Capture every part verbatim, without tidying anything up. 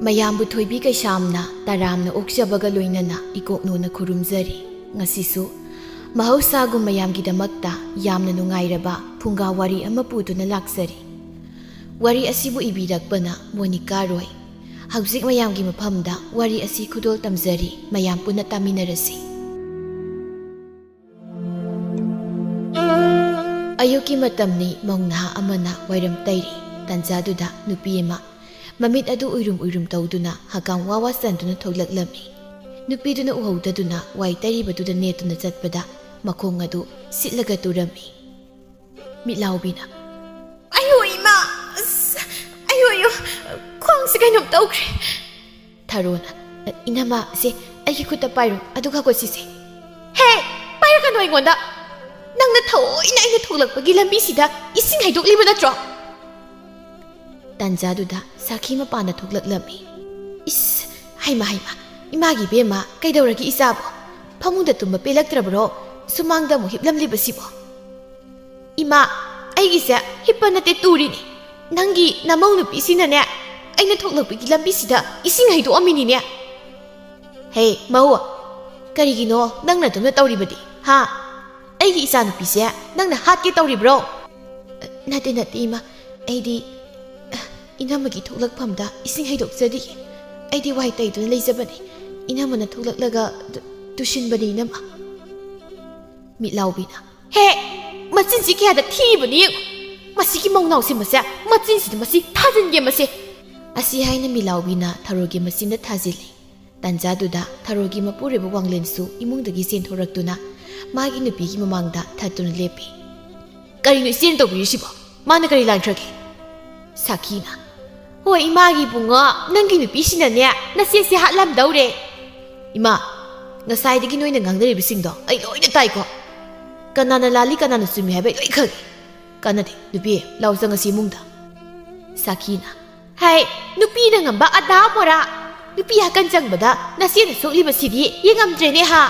ꯃꯌꯥꯝꯕꯨ ꯊꯣꯏꯕꯤ ꯀꯩꯁꯥꯝꯅ ꯇꯔꯥꯝꯅ ꯑꯣꯛꯆꯕꯒ ꯂꯣꯏꯅꯅ ꯏꯀꯣꯛꯅꯣꯅ ꯈꯨꯔꯨꯝꯖꯔꯤ꯫ ꯉꯁꯤꯁꯨ ꯃꯍꯧꯁꯥꯒꯨꯝ ꯃꯌꯥꯝꯒꯤꯗꯃꯛꯇ ꯌꯥꯝꯅ ꯅꯨꯡꯉꯥꯏꯔꯕ ꯐꯨꯡꯒꯥ ꯋꯥꯔꯤ ꯑꯃ ꯄꯨꯗꯨꯅ ꯂꯥꯛꯆꯔꯤ꯫ ꯋꯥꯔꯤ ꯑꯁꯤꯕꯨ ꯏꯕꯤꯔꯛꯄꯅ ꯃꯣꯅꯤꯀꯥ ꯔꯣꯏ꯫ ꯍꯧꯖꯤꯛ ꯃꯌꯥꯝꯒꯤ ꯃꯐꯝꯗ ꯋꯥꯔꯤ ꯑꯁꯤ ꯈꯨꯗꯣꯜ ꯇꯝꯖꯔꯤ, ꯃꯌꯥꯝ ꯄꯨꯟꯅ ꯇꯥꯃꯤꯟꯅꯔꯁꯤ꯫ ꯑꯌꯨꯛꯀꯤ ꯃꯇꯝꯅꯤ, ꯃꯧ ꯅꯍꯥ ꯑꯃꯅ ꯋꯥꯏꯔꯝ ꯇꯩꯔꯤ꯫ ꯇꯥꯟꯖꯥꯗꯨꯗ ꯅꯨꯄꯤ ꯑꯃ ꯃꯃꯤꯠ ꯑꯗꯨ ꯎꯏꯔꯨꯝ ꯎꯏꯔꯨꯝ ꯇꯧꯗꯨꯅ ꯍꯀꯥꯝ ꯋꯥ ꯋꯥ ꯆꯟꯗꯨꯅ ꯊꯣꯛꯂꯛꯂꯝꯃꯤ꯫ ꯅꯨꯄꯤꯗꯨꯅ ꯎꯍꯧꯗꯗꯨꯅ ꯋꯥꯏ ꯇꯩꯔꯤꯕꯗꯨꯗ ꯅꯦꯠꯇꯨꯅ ꯆꯠꯄꯗ ꯃꯈꯣꯡ ꯑꯗꯨ ꯁꯤꯠꯂꯒ ꯇꯨꯔꯝꯃꯤ꯫ ꯃꯤꯠꯂꯥꯎꯕꯤꯅ, "ꯑꯌꯣ ꯏꯃꯥ! ꯑꯁ! ꯑꯌꯣ ꯑꯌꯣ! ꯈ꯭ꯋꯥꯡꯁꯦ ꯀꯩꯅꯣꯝ ꯇꯧꯈ꯭ꯔꯦ!" ꯊꯔꯣꯅ, "ꯏꯅꯝꯃ, ꯁꯦ, ꯑꯩꯒꯤ ꯈꯨꯠꯇ ꯄꯥꯏꯔꯣ, ꯑꯗꯨꯒ ꯍꯧꯒꯠꯁꯤꯁꯦ꯫ ꯍꯦ! ꯄꯥꯏꯔꯛꯀꯅꯨ ꯑꯩꯉꯣꯟꯗ! ꯅꯪꯅ ꯊꯑꯣꯏꯅ ꯑꯩꯅ ꯊꯣꯛꯂꯛꯄꯒꯤ ꯂꯝꯕꯤꯁꯤꯗ ꯏꯁꯤꯡ ꯍꯩꯗꯣꯛꯂꯤꯕ ꯅꯠꯇ꯭ꯔꯣ?" ꯇꯥꯟꯖꯥꯗꯨꯗ ꯁꯥꯈꯤ ꯃꯄꯥꯟꯗ ꯊꯣꯛꯂꯛꯂꯝꯃꯤ꯫ "ꯏꯁ! ꯍꯩꯃ, ꯍꯩꯃ! ꯏꯃꯥꯒꯤ ꯏꯕꯦꯝꯃ, ꯀꯩꯗꯧꯔꯒꯦ ꯏꯆꯥꯕꯣ? ꯐꯃꯨꯡꯗ ꯇꯨꯝꯕ ꯄꯦꯜꯂꯛꯇ꯭ꯔꯕ꯭ꯔꯣ? ꯁꯨꯃꯥꯡꯗ ꯑꯃꯨꯛ ꯍꯤꯞꯂꯝꯂꯤꯕꯁꯤꯕꯣ?" "ꯏꯃꯥ, ꯑꯩꯒꯤꯁꯦ ꯍꯤꯞꯄ ꯅꯠꯇꯦ, ꯇꯨꯔꯤꯅꯤ꯫ ꯅꯪꯒꯤ ꯅꯃꯧ ꯅꯨꯄꯤꯁꯤꯅꯅꯦ, ꯑꯩꯅ ꯊꯣꯛꯂꯛꯄꯒꯤ ꯂꯝꯕꯤꯁꯤꯗ ꯏꯁꯤꯡ ꯍꯩꯗꯣꯛꯑꯝꯃꯤꯅꯤꯅꯦ꯫" "ꯍꯦ, ꯃꯧ, ꯀꯔꯤꯒꯤꯅꯣ ꯅꯪꯅ ꯑꯗꯨꯝꯅ ꯇꯧꯔꯤꯕꯗꯤ, ꯍꯥ? ꯑꯩꯒꯤ ꯏꯆꯥꯅꯨꯄꯤꯁꯦ ꯅꯪꯅ ꯍꯥꯠꯀꯦ ꯇꯧꯔꯤꯕ꯭ꯔꯣ?" "ꯅꯠꯇꯦ, ꯅꯠꯇꯦ, ꯏꯃꯥ꯫ ꯑꯩꯗꯤ, ꯑ, ꯏꯅꯝꯃꯒꯤ ꯊꯣꯛꯂꯛꯐꯝꯗ ꯏꯁꯤꯡ ꯍꯩꯗꯣꯛꯆꯔꯤꯌꯦ꯫ ꯑꯩꯗꯤ ꯋꯥꯏ ꯇꯩꯗꯨꯅ ꯂꯩꯖꯕꯅꯤ꯫ ꯏꯅꯝꯃꯅ ꯊꯣꯛꯂꯛꯂꯒ ꯇꯨ-, ꯇꯨꯁꯤꯟꯕꯅꯤ, ꯏꯅꯝꯃ꯫" ꯃꯤꯠꯂꯥꯎꯕꯤꯅ, "ꯍꯦ! ꯃꯆꯤꯟꯁꯤ ꯀꯌꯥꯗ ꯊꯤꯕꯅꯤ ꯌꯦꯡꯉꯨ꯫ ꯃꯁꯤꯒꯤ ꯃꯧꯅꯥꯎꯁꯦ ꯃꯁꯦ, ꯃꯆꯤꯟꯁꯤꯗ ꯃꯁꯤ ꯊꯥꯖꯤꯟꯒꯦ ꯃꯁꯦ꯫" ꯑꯁꯤ ꯍꯥꯏꯅ ꯃꯤꯠꯂꯥꯎꯕꯤꯅ ꯊꯔꯣꯒꯤ ꯃꯆꯤꯟꯗ ꯊꯥꯖꯤꯜꯂꯤ꯫ ꯇꯥꯟꯖꯥꯗꯨꯗ ꯊꯔꯣꯒꯤ ꯃꯄꯨꯔꯣꯏꯕ ꯋꯥꯡꯂꯦꯟꯁꯨ ꯏꯃꯨꯡꯗꯒꯤ ꯆꯦꯟꯊꯣꯔꯛꯇꯨꯅ ꯃꯥꯒꯤ ꯅꯨꯄꯤꯒꯤ ꯃꯃꯥꯡꯗ ꯊꯠꯇꯨꯅ ꯂꯦꯞꯄꯤ꯫ "ꯀꯔꯤꯅꯣ ꯏꯆꯦꯅ ꯇꯧꯕꯤꯔꯤꯁꯤꯕꯣ? ꯃꯥꯅ ꯀꯔꯤ ꯂꯥꯟꯈ꯭ꯔꯒꯦ?" ꯁꯥꯈꯤꯅ, "ꯍꯣꯏ, ꯏꯃꯥꯒꯤ ꯏꯕꯨꯡꯉꯣ, ꯅꯪꯒꯤ ꯅꯨꯄꯤꯁꯤꯅꯅꯦ, ꯅꯆꯦꯁꯦ ꯍꯥꯠꯂꯝꯗꯧꯔꯦ꯫" "ꯏꯃꯥ, ꯉꯁꯥꯏꯗꯒꯤ ꯅꯣꯏꯅ ꯉꯥꯡꯅꯔꯤꯕꯁꯤꯡꯗꯣ ꯑꯩ ꯂꯣꯏꯅ ꯇꯥꯏꯀꯣ꯫ ꯀꯅꯥꯅ ꯂꯥꯜꯂꯤ, ꯀꯅꯥꯅ ꯆꯨꯝꯃꯤ ꯍꯥꯏꯕ ꯑꯩ ꯂꯣꯏ ꯈꯪꯉꯤ꯫ ꯀꯥꯟꯅꯗꯦ, ꯅꯨꯄꯤ, ꯂꯥꯎ ꯆꯪꯉꯁꯤ ꯏꯃꯨꯡꯗ꯫" ꯁꯥꯈꯤꯅ, "ꯍꯥꯏ, ꯅꯨꯄꯤꯅ ꯉꯝꯕ ꯑꯗꯥ ꯃꯣꯔꯥ! ꯅꯨꯄꯤ ꯍꯥꯀꯟ ꯆꯪꯕꯗ ꯅꯆꯦꯅ ꯁꯣꯛꯂꯤꯕꯁꯤꯗꯤ ꯌꯦꯡꯉꯝꯗ꯭ꯔꯦꯅꯦ ꯍꯥ?"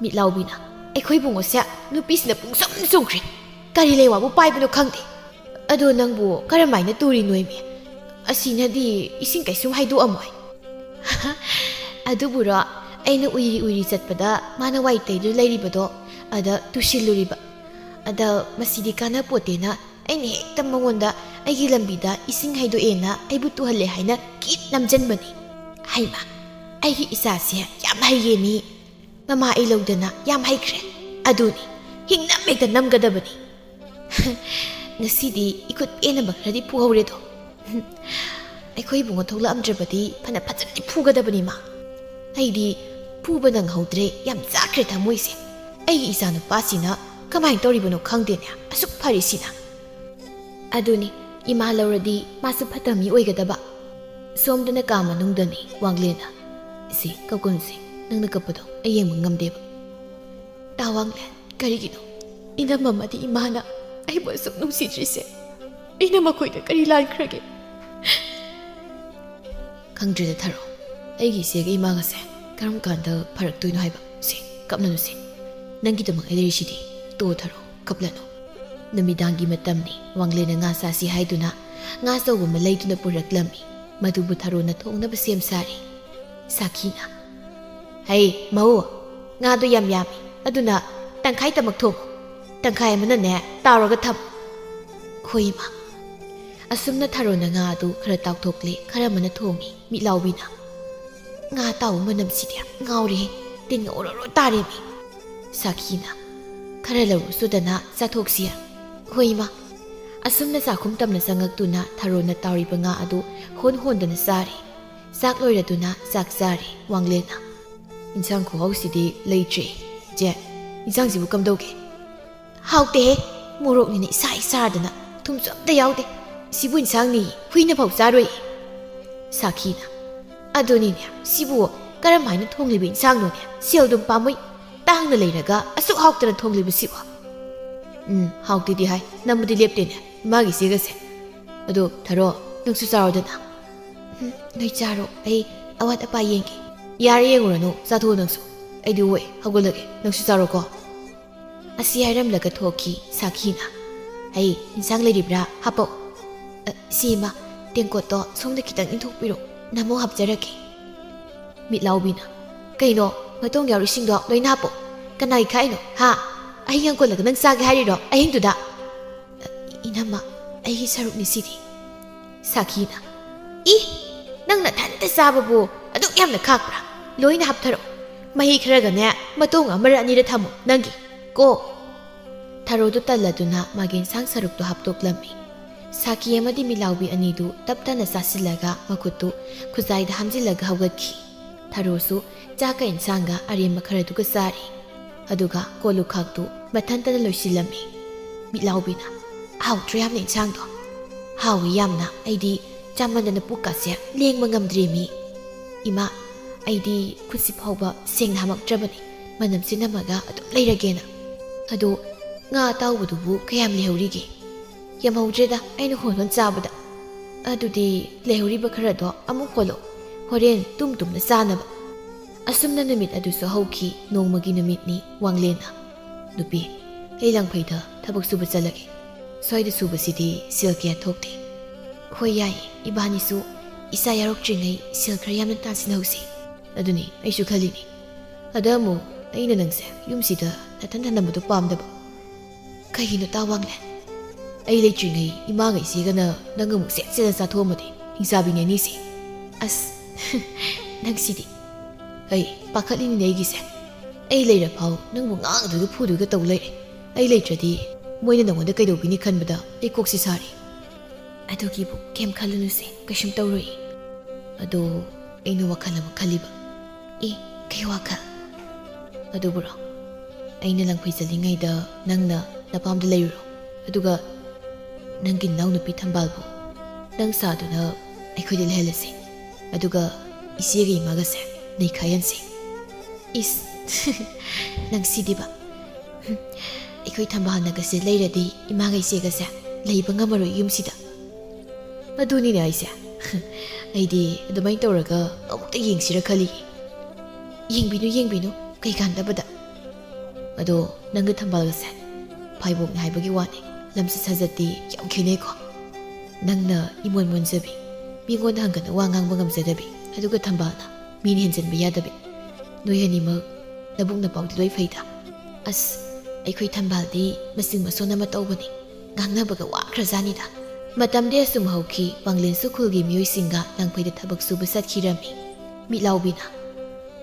ꯃꯤꯠꯂꯥꯎꯕꯤꯅ, "ꯑꯩꯈꯣꯏ ꯏꯕꯨꯡꯉꯣꯁꯦ ꯅꯨꯄꯤꯁꯤꯅ ꯄꯨꯡꯁꯨꯝ ꯆꯨꯝꯈ꯭ꯔꯦ꯫ ꯀꯔꯤ ꯂꯩꯋꯥꯕꯨ ꯄꯥꯏꯕꯅꯣ ꯈꯪꯗꯦ꯫ ꯑꯗꯣ ꯅꯪꯕꯨ ꯀꯔꯝꯍꯥꯏꯅ ꯇꯨꯔꯤꯅꯣꯏꯃꯤ? ꯑꯁꯤꯅꯗꯤ ꯏꯁꯤꯡ ꯀꯩꯁꯨꯝ ꯍꯩꯗꯣꯛꯑꯝꯃꯣꯏ꯫ ꯑꯗꯨꯕꯨꯔꯣ, ꯑꯩꯅ ꯎꯏꯔꯤ ꯎꯏꯔꯤ ꯆꯠꯄꯗ ꯃꯥꯅ ꯋꯥꯏ ꯇꯩꯗꯨꯅ ꯂꯩꯔꯤꯕꯗꯣ ꯑꯗ ꯇꯨꯁꯤꯜꯂꯨꯔꯤꯕ꯫ ꯑꯗ ꯃꯁꯤꯗꯤ ꯀꯥꯟꯅꯄꯣꯠꯇꯦꯅ ꯑꯩꯅ ꯍꯦꯛꯇ ꯃꯉꯣꯟꯗ ꯑꯩꯒꯤ ꯂꯝꯕꯤꯗ ꯏꯁꯤꯡ ꯍꯩꯗꯣꯛꯑꯦꯅ ꯑꯩꯕꯨ ꯇꯨꯍꯜꯂꯦ ꯍꯥꯏꯅ ꯀꯤꯠ ꯅꯝꯖꯟꯕꯅꯤ꯫ ꯍꯩꯃꯥ, ꯑꯩꯒꯤ ꯏꯆꯥꯁꯦ ꯌꯥꯝ ꯍꯩꯌꯦ ꯃꯤ꯫ ꯃꯃꯥ ꯑꯩ ꯂꯧꯗꯅ ꯌꯥꯝ ꯍꯩꯈ꯭ꯔꯦ꯫ ꯑꯗꯨꯅꯤ, ꯍꯤꯡꯅꯝ ꯍꯦꯛꯇ ꯅꯝꯒꯗꯕꯅꯤ꯫ ꯉꯁꯤꯗꯤ ꯏꯈꯨꯠ ꯄꯦꯟꯅꯕ ꯈꯔꯗꯤ ꯐꯨꯍꯧꯔꯦꯗꯣ꯫ ꯑꯩꯈꯣꯏ ꯏꯕꯨꯡꯉꯣ ꯊꯣꯛꯂꯛꯑꯝꯗ꯭ꯔꯕꯗꯤ ꯐꯅ ꯐꯖꯅꯗꯤ ꯐꯨꯒꯗꯕꯅꯤ ꯃꯥ꯫ ꯑꯩꯗꯤ ꯐꯨꯕ ꯅꯪꯍꯧꯗ꯭ꯔꯦ, ꯌꯥꯝ ꯆꯥꯛꯈ꯭ꯔꯦ ꯊꯃꯣꯏꯁꯦ꯫ ꯑꯩꯒꯤ ꯏꯆꯥꯅꯨꯄꯥꯁꯤꯅ ꯀꯃꯥꯏꯅ ꯇꯧꯔꯤꯕꯅꯣ ꯈꯪꯗꯦꯅꯦ, ꯑꯁꯨꯛ ꯐꯔꯤꯁꯤꯅ꯫ ꯑꯗꯨꯅꯤ, ꯏꯃꯥ ꯂꯧꯔꯗꯤ ꯃꯥꯁꯨ ꯐꯠꯇꯕ ꯃꯤ ꯑꯣꯏꯒꯗꯕ꯫ ꯁꯣꯝꯗꯅ ꯀꯥ ꯃꯅꯨꯡꯗꯅꯤ ꯋꯥꯡꯂꯦꯟꯅ꯫ "ꯏꯆꯦ, ꯀꯧꯒꯅꯨꯁꯦ, ꯅꯪꯅ ꯀꯞꯄꯗꯣ ꯑꯩ ꯌꯦꯡꯕ ꯉꯝꯗꯦꯕ"꯫ ꯇꯥ ꯋꯥꯡꯂꯦꯟ, ꯀꯔꯤꯒꯤꯅꯣ ꯏꯅꯝꯃ ꯑꯃꯗꯤ ꯏꯃꯥꯅ ꯑꯩꯕꯨ ꯑꯁꯨꯛ ꯅꯨꯡꯁꯤꯗ꯭ꯔꯤꯁꯦ? ꯑꯩꯅ ꯃꯈꯣꯏꯗ ꯀꯔꯤ ꯂꯥꯟꯈ꯭ꯔꯒꯦ? ꯈꯪꯗ꯭ꯔꯦꯗ ꯊꯔꯣ, ꯑꯩꯒꯤ ꯏꯆꯦꯒ ꯏꯃꯥꯒꯁꯦ ꯀꯔꯝ ꯀꯥꯟꯗ ꯐꯔꯛꯇꯣꯏꯅꯣ ꯍꯥꯏꯕ? ꯁꯦ, ꯀꯞꯂꯅꯨꯁꯦ, ꯅꯪꯒꯤꯗꯃꯛ ꯑꯩ ꯂꯩꯔꯤꯁꯤꯗꯤ꯫ ꯇꯣ ꯊꯔꯣ, ꯀꯞꯂꯅꯨ꯫ ꯅꯨꯃꯤꯗꯥꯡꯒꯤ ꯃꯇꯝꯅꯤ꯫ ꯋꯥꯡꯂꯦꯟꯅ ꯉꯥ ꯆꯥꯁꯤ ꯍꯥꯏꯗꯨꯅ ꯉꯥ ꯑꯆꯧꯕ ꯑꯃ ꯂꯩꯗꯨꯅ ꯄꯨꯔꯛꯂꯝꯃꯤ꯫ ꯃꯗꯨꯕꯨ ꯊꯔꯣꯅ ꯊꯣꯡꯅꯕ ꯁꯦꯝ ꯁꯥꯔꯤ꯫ ꯁꯥꯈꯤꯅ, "ꯍꯩ ꯃꯧ, ꯉꯥꯗꯣ ꯌꯥꯝ ꯌꯥꯝꯃꯤ, ꯑꯗꯨꯅ ꯇꯪꯈꯥꯏꯇꯃꯛ ꯊꯣꯡꯉꯨ, ꯇꯪꯈꯥꯏ ꯑꯃꯅꯅꯦ ꯇꯥꯎꯔꯒ ꯊꯝꯃꯨ"꯫ "ꯍꯣꯏ ꯏꯃꯥ"꯫ ꯑꯁꯨꯝꯅ ꯊꯔꯣꯅ ꯉꯥ ꯑꯗꯨ ꯈꯔ ꯇꯥꯎꯊꯣꯛꯂꯦ, ꯈꯔ ꯑꯃꯅ ꯊꯣꯡꯉꯤ꯫ ꯃꯤꯠꯂꯥꯎꯕꯤꯅ, "ꯉꯥ ꯇꯥꯎꯕ ꯃꯅꯝꯁꯤꯗꯤ ꯉꯥꯎꯔꯦꯍꯦ, ꯇꯤꯟ ꯑꯣꯔꯣꯔꯣ ꯇꯥꯔꯦꯃꯤ"꯫ ꯁꯥꯈꯤꯅ, "ꯈꯔ ꯂꯧꯔꯨ ꯁꯨꯗꯅ ꯆꯥꯊꯣꯛꯁꯤ"꯫ "ꯍꯣꯏ ꯏꯃꯥ"꯫ ꯑꯁꯨꯝꯅ ꯆꯥꯛꯈꯨꯝ ꯇꯝꯅ ꯆꯪꯉꯛꯇꯨꯅ ꯊꯔꯣꯅ ꯇꯥꯎꯔꯤꯕ ꯉꯥ ꯑꯗꯨ ꯍꯣꯟ ꯍꯣꯟꯗꯅ ꯆꯥꯔꯤ꯫ ꯆꯥꯛ ꯂꯣꯏꯔꯗꯨꯅ ꯆꯥꯛ ꯆꯥꯔꯤ꯫ ꯋꯥꯡꯂꯦꯟꯅ, "ꯏꯟꯁꯥꯡ ꯈꯨꯍꯥꯎꯁꯤꯗꯤ ꯂꯩꯇ꯭ꯔꯦ꯫ ꯏꯆꯦ, ꯏꯟꯁꯥꯡꯁꯤꯕꯨ ꯀꯝꯗꯧꯒꯦ?" "ꯍꯥꯎꯇꯦꯍꯦ, ꯃꯣꯔꯣꯛꯅꯤꯅ ꯏꯁꯥ ꯏꯁꯥꯗꯅ, ꯊꯨꯝꯁꯨ ꯑꯝꯇ ꯌꯥꯎꯗꯦ꯫ ꯁꯤꯕꯨ ꯏꯟꯁꯥꯡꯅꯤ, ꯍꯨꯏꯅ ꯐꯥꯎ ꯆꯥꯔꯣꯏ"꯫ ꯁꯥꯈꯤꯅ, "ꯑꯗꯨꯅꯤꯅꯦ, ꯁꯤꯕꯨ ꯀꯔꯝ ꯍꯥꯏꯅ ꯊꯣꯡꯂꯤꯕ ꯏꯟꯁꯥꯡꯅꯣꯅꯦ? ꯁꯦꯜ ꯑꯗꯨꯝ ꯄꯥꯝꯃꯨꯏ, ꯇꯥꯡꯅ ꯂꯩꯔꯒ ꯑꯁꯨꯛ ꯍꯥꯎꯇꯅ ꯊꯣꯡꯂꯤꯕꯁꯤꯕꯨ"꯫ "ꯎꯝ, ꯍꯥꯎꯇꯦꯗꯤ ꯍꯥꯏ, ꯅꯝꯕꯗꯤ ꯂꯦꯞꯇꯦꯅꯦ ꯏꯃꯥꯒꯤ ꯏꯆꯦꯒꯁꯦ꯫ ꯑꯗꯣ ꯊꯔꯣ, ꯅꯪꯁꯨ ꯆꯥꯔꯣꯗꯅ"꯫ "ꯎꯝ, ꯅꯣꯏ ꯆꯥꯔꯣ, ꯑꯩ ꯑꯋꯥꯠ ꯑꯄꯥ ꯌꯦꯡꯒꯦ"꯫ "ꯌꯥꯔꯦ, ꯌꯦꯡꯉꯨꯔꯅꯨ, ꯆꯥꯊꯣꯛꯑꯣ ꯅꯪꯁꯨ꯫ ꯑꯩꯗꯤ ꯑꯣꯛꯑꯦ, ꯍꯧꯒꯠꯂꯒꯦ, ꯅꯪꯁꯨ ꯆꯥꯔꯣꯀꯣ"꯫ ꯑꯁꯤ ꯍꯥꯏꯔꯝꯂꯒ ꯊꯣꯛꯈꯤ ꯁꯥꯈꯤꯅ꯫ "ꯍꯩ, ꯏꯟꯁꯥꯡ ꯂꯩꯔꯤꯕ꯭ꯔꯥ? ꯍꯥꯞꯄꯛꯑꯣ"꯫ "ꯑ, ꯏꯆꯦ, ꯏꯃꯥ, ꯇꯦꯡꯀꯣꯠꯇꯣ ꯁꯣꯝꯗ ꯈꯤꯇꯪ ꯏꯟꯊꯣꯛꯄꯤꯔꯣ, ꯅꯃꯧ ꯍꯥꯞꯆꯔꯒꯦ꯫ ꯃꯤꯠꯂꯥꯎꯕꯤꯅ, "ꯀꯩꯅꯣ, ꯃꯇꯣꯡ ꯌꯥꯎꯔꯤꯁꯤꯡꯗꯣ ꯂꯣꯏꯅ ꯍꯥꯞꯄꯣ꯫ ꯀꯅꯥꯒꯤ ꯈꯥꯛꯏꯅꯣ, ꯍꯥ? ꯑꯍꯤꯡ ꯌꯥꯡꯀꯣꯜꯂꯒ ꯅꯪ ꯆꯥꯒꯦ ꯍꯥꯏꯔꯤꯔꯣ ꯑꯍꯤꯡꯗꯨꯗ?" "ꯏꯅꯝꯃ, ꯑꯩꯒꯤ ꯁꯔꯨꯛꯅꯤ ꯁꯤꯗꯤ꯫" ꯁꯥꯈꯤꯅ, "ꯏ, ꯅꯪ ꯅꯊꯟꯇ ꯆꯥꯕꯕꯨ ꯑꯗꯨꯛ ꯌꯥꯝꯅ ꯈꯥꯛꯄ꯭ꯔꯥ? ꯂꯣꯏꯅ ꯍꯥꯞꯊꯔꯛꯑꯣ꯫ ꯃꯍꯤ ꯈꯔꯒꯅꯦ, ꯃꯇꯣꯡ ꯑꯃꯔ ꯑꯅꯤꯔ ꯊꯝꯃꯣ ꯅꯪꯒꯤ, ꯀꯣ?" ꯊꯔꯣꯗꯨ ꯇꯜꯂꯗꯨꯅ ꯃꯥꯒꯤ ꯏꯟꯁꯥꯡ ꯁꯔꯨꯛꯇꯨ ꯍꯥꯞꯇꯣꯛꯂꯝꯃꯤ꯫ ꯁꯥꯈꯤ ꯑꯃꯗꯤ ꯃꯤꯠꯂꯥꯎꯕꯤ ꯑꯅꯤꯗꯨ ꯇꯞ ꯇꯞꯅ ꯆꯥꯁꯤꯜꯂꯒ ꯃꯈꯨꯠꯇꯨ ꯈꯨꯖꯥꯏꯗ ꯍꯥꯝꯖꯤꯜꯂꯒ ꯍꯧꯒꯠꯈꯤ꯫ ꯊꯔꯣꯁꯨ ꯆꯥꯛꯀ ꯏꯟꯁꯥꯡꯒ ꯑꯔꯦꯝꯕ ꯈꯔꯗꯨꯒ ꯆꯥꯔꯤ꯫ ꯑꯗꯨꯒ ꯀꯣꯜꯂꯨꯈꯥꯛꯇꯨ ꯃꯊꯟꯇꯅ ꯂꯣꯏꯁꯤꯜꯂꯝꯃꯤ꯫ ꯃꯤꯠꯂꯥꯎꯕꯤꯅ, "ꯍꯥꯎꯇ꯭ꯔꯣ ꯌꯥꯝꯅ ꯏꯟꯁꯥꯡꯗꯣ?" "ꯍꯥꯎꯏ ꯌꯥꯝꯅ꯫ ꯑꯩꯗꯤ ꯆꯥꯃꯟꯗꯅ ꯄꯨꯛꯀꯥꯁꯦ ꯂꯦꯡꯕ ꯉꯝꯗ꯭ꯔꯦꯃꯤ꯫ ꯏꯃꯥ, ꯑꯩꯗꯤ ꯈꯨꯠꯁꯤ ꯐꯥꯎꯕ ꯁꯦꯡꯅ ꯍꯥꯝꯃꯛꯇ꯭ꯔꯕꯅꯤ, ꯃꯅꯝꯁꯤ ꯅꯝꯃꯒ ꯑꯗꯨꯝ ꯂꯩꯔꯒꯦꯅ꯫ ꯑꯗꯣ ꯉꯥ ꯑꯇꯥꯎꯕꯗꯨꯕꯨ ꯀꯌꯥꯝ ꯂꯩꯍꯧꯔꯤꯒꯦ?" "ꯌꯥꯝꯍꯧꯗ꯭ꯔꯦꯗ, ꯑꯩꯅ ꯍꯣꯟ ꯍꯣꯟ ꯆꯥꯕꯗ꯫ ꯑꯗꯨꯗꯤ ꯂꯩꯍꯧꯔꯤꯕ ꯈꯔꯗꯣ ꯑꯃꯨꯛ ꯍꯣꯜꯂꯣ, ꯍꯣꯔꯦꯟ ꯇꯨꯝ ꯇꯨꯝꯅ ꯆꯥꯅꯕ꯫" ꯑꯁꯨꯝꯅ ꯅꯨꯃꯤꯠ ꯑꯗꯨꯁꯨ ꯍꯧꯈꯤ꯫ ꯅꯣꯡꯃꯒꯤ ꯅꯨꯃꯤꯠꯅꯤ꯫ ꯋꯥꯡꯂꯦꯟꯅ, "ꯅꯨꯄꯤ, ꯑꯩ ꯂꯪꯐꯩꯗ ꯊꯕꯛ ꯁꯨꯕ ꯆꯠꯂꯒꯦ꯫ ꯁ꯭ꯋꯥꯏꯗ ꯁꯨꯕꯁꯤꯗꯤ ꯁꯦꯜ ꯀꯌꯥ ꯊꯣꯛꯇꯦ꯫" "ꯍꯣꯏ, ꯌꯥꯏꯌꯦ꯫ ꯏꯕꯥꯅꯤꯁꯨ ꯏꯆꯥ ꯌꯥꯎꯔꯛꯇ꯭ꯔꯤꯉꯩ ꯁꯦꯜ ꯈꯔ ꯌꯥꯝꯅ ꯇꯥꯟꯁꯤꯟꯍꯧꯁꯤ꯫" "ꯑꯗꯨꯅꯤ ꯑꯩꯁꯨ ꯈꯜꯂꯤꯅꯤ꯫ ꯑꯗ ꯑꯃꯨꯛ ꯑꯩꯅ ꯅꯪꯁꯦ ꯌꯨꯝꯁꯤꯗ ꯅꯊꯟ ꯊꯅꯝꯕꯗꯣ ꯄꯥꯝꯗꯕ꯫" "ꯀꯩꯒꯤꯅꯣ ꯇꯥ ꯋꯥꯡꯂꯦꯟ?" "ꯑꯩ ꯂꯩꯇ꯭ꯔꯤꯉꯩ ꯏꯃꯥꯒ ꯏꯆꯦꯒꯅ ꯅꯪ ꯑꯃꯨꯛ ꯁꯦꯠ ꯁꯦꯠꯅ ꯆꯥꯊꯣꯛꯑꯝꯃꯗꯤ ꯍꯤꯡꯆꯥꯕꯤꯅꯦ ꯑꯅꯤꯁꯦ꯫" "ꯑꯁ, ꯅꯪꯁꯤꯗꯤ꯫" "ꯑꯩ ꯄꯥꯈꯠꯂꯤꯅꯤꯅꯦ ꯑꯩꯒꯤꯁꯦ꯫ ꯑꯩ ꯂꯩꯔꯐꯥꯎ ꯅꯪꯕꯨ ꯉꯥꯡꯗꯣꯏꯒ ꯐꯨꯗꯣꯏꯒ ꯇꯧ ꯂꯩꯔꯦ꯫ ꯑꯩ ꯂꯩꯇ꯭ꯔꯗꯤ ꯃꯣꯏꯅ ꯅꯪꯉꯣꯟꯗ ꯀꯩꯗꯧꯕꯤꯅꯤ ꯈꯟꯕꯗ ꯑꯩ ꯀꯣꯛꯁꯤ ꯁꯥꯔꯤ꯫" "ꯑꯗꯨꯒꯤꯕꯨ ꯀꯩꯝ ꯈꯜꯂꯨꯅꯨꯁꯦ, ꯀꯩꯁꯨꯝ ꯇꯧꯔꯣꯏꯌꯦ꯫ ꯑꯗꯣ ꯑꯩꯅ ꯋꯥꯈꯜ ꯑꯃ ꯈꯜꯂꯤꯕ꯫" "ꯑꯦ, ꯀꯩ ꯋꯥꯈꯜ?" "ꯑꯗꯨꯕꯨꯔꯣ, ꯑꯩꯅ ꯂꯪꯐꯩ ꯆꯠꯂꯤꯉꯩꯗ ꯅꯪꯅ ꯅꯄꯥꯝꯗ ꯂꯩꯔꯨꯔꯣ, ꯑꯗꯨꯒ ꯅꯪꯒꯤ ꯅꯅꯥꯎꯅꯨꯄꯤ ꯊꯝꯕꯥꯜꯕꯨ ꯅꯪ ꯁꯥꯗꯨꯅ ꯑꯩꯈꯣꯏꯗ ꯂꯩꯍꯜꯂꯁꯤ, ꯑꯗꯨꯒ ꯏꯆꯦꯒ ꯏꯃꯥꯒꯁꯦ ꯅꯩꯈꯥꯏꯍꯟꯁꯤ꯫" "ꯏꯁ, ꯅꯪꯁꯤꯗꯤꯕ꯫ ꯑꯩꯈꯣꯏ ꯊꯝꯕꯥꯜꯅꯒꯁꯦ ꯂꯩꯔꯗꯤ ꯏꯃꯥꯒ ꯏꯆꯦꯒꯁꯦ ꯂꯩꯕ ꯉꯝꯃꯔꯣꯏ ꯌꯨꯝꯁꯤꯗ꯫" "ꯑꯗꯨꯅꯤꯅꯦ ꯑꯩꯁꯦ꯫ ꯑꯩꯗꯤ ꯑꯗꯨꯃꯥꯏꯅ ꯇꯧꯔꯒ ꯑꯃꯨꯛꯇ ꯌꯦꯡꯁꯤꯔ ꯈꯜꯂꯤ꯫" "ꯌꯦꯡꯕꯤꯅꯨ, ꯌꯦꯡꯕꯤꯅꯨ, ꯀꯩ ꯀꯥꯟꯗꯕꯗ꯫ ꯑꯗꯣ ꯅꯪꯒ ꯊꯝꯕꯥꯜꯒꯁꯦ ꯐꯥꯏꯕꯣꯛꯅꯤ ꯍꯥꯏꯕꯒꯤ ꯋꯥꯅꯤ, ꯂꯝꯆꯠ ꯁꯥꯖꯠꯇꯤ ꯌꯥꯝ ꯈꯦꯠꯅꯩꯀꯣ꯫" ꯅꯪꯅ ꯏꯃꯣꯟ ꯃꯣꯟꯖꯕꯤ, ꯃꯤꯉꯣꯟꯗ ꯍꯪꯒꯅ ꯋꯥ ꯉꯥꯡꯕ ꯉꯝꯖꯗꯕꯤ, ꯑꯗꯨꯒ ꯊꯝꯕꯥꯜꯅ ꯃꯤꯅ ꯍꯦꯟꯖꯟꯕ ꯌꯥꯗꯕꯤ꯫ ꯅꯣꯏ ꯑꯅꯤꯃꯛ ꯅꯕꯨꯛ ꯅꯄꯥꯎꯗꯤ ꯂꯣꯏ ꯐꯩꯗ꯫ ꯑꯁ, ꯑꯩꯈꯣꯏ ꯊꯝꯕꯥꯜꯗꯤ ꯃꯆꯤꯡ ꯃꯁꯣꯟ ꯑꯃ ꯇꯧꯕꯅꯤ꯫ ꯉꯥꯡꯅꯕꯒ ꯋꯥꯈ꯭ꯔꯖꯥꯠꯅꯤꯗ꯫ ꯃꯇꯝꯗꯤ ꯑꯁꯨꯝ ꯍꯧꯈꯤ, ꯄꯥꯡꯂꯦꯟꯁꯨ ꯈꯨꯜꯒꯤ ꯃꯤꯑꯣꯏꯁꯤꯡꯒ ꯂꯥꯡꯐꯩꯗ ꯊꯕꯛ ꯁꯨꯕ ꯆꯠꯈꯤꯔꯝꯃꯤ꯫ ꯃꯤꯠꯂꯥꯎꯕꯤꯅ,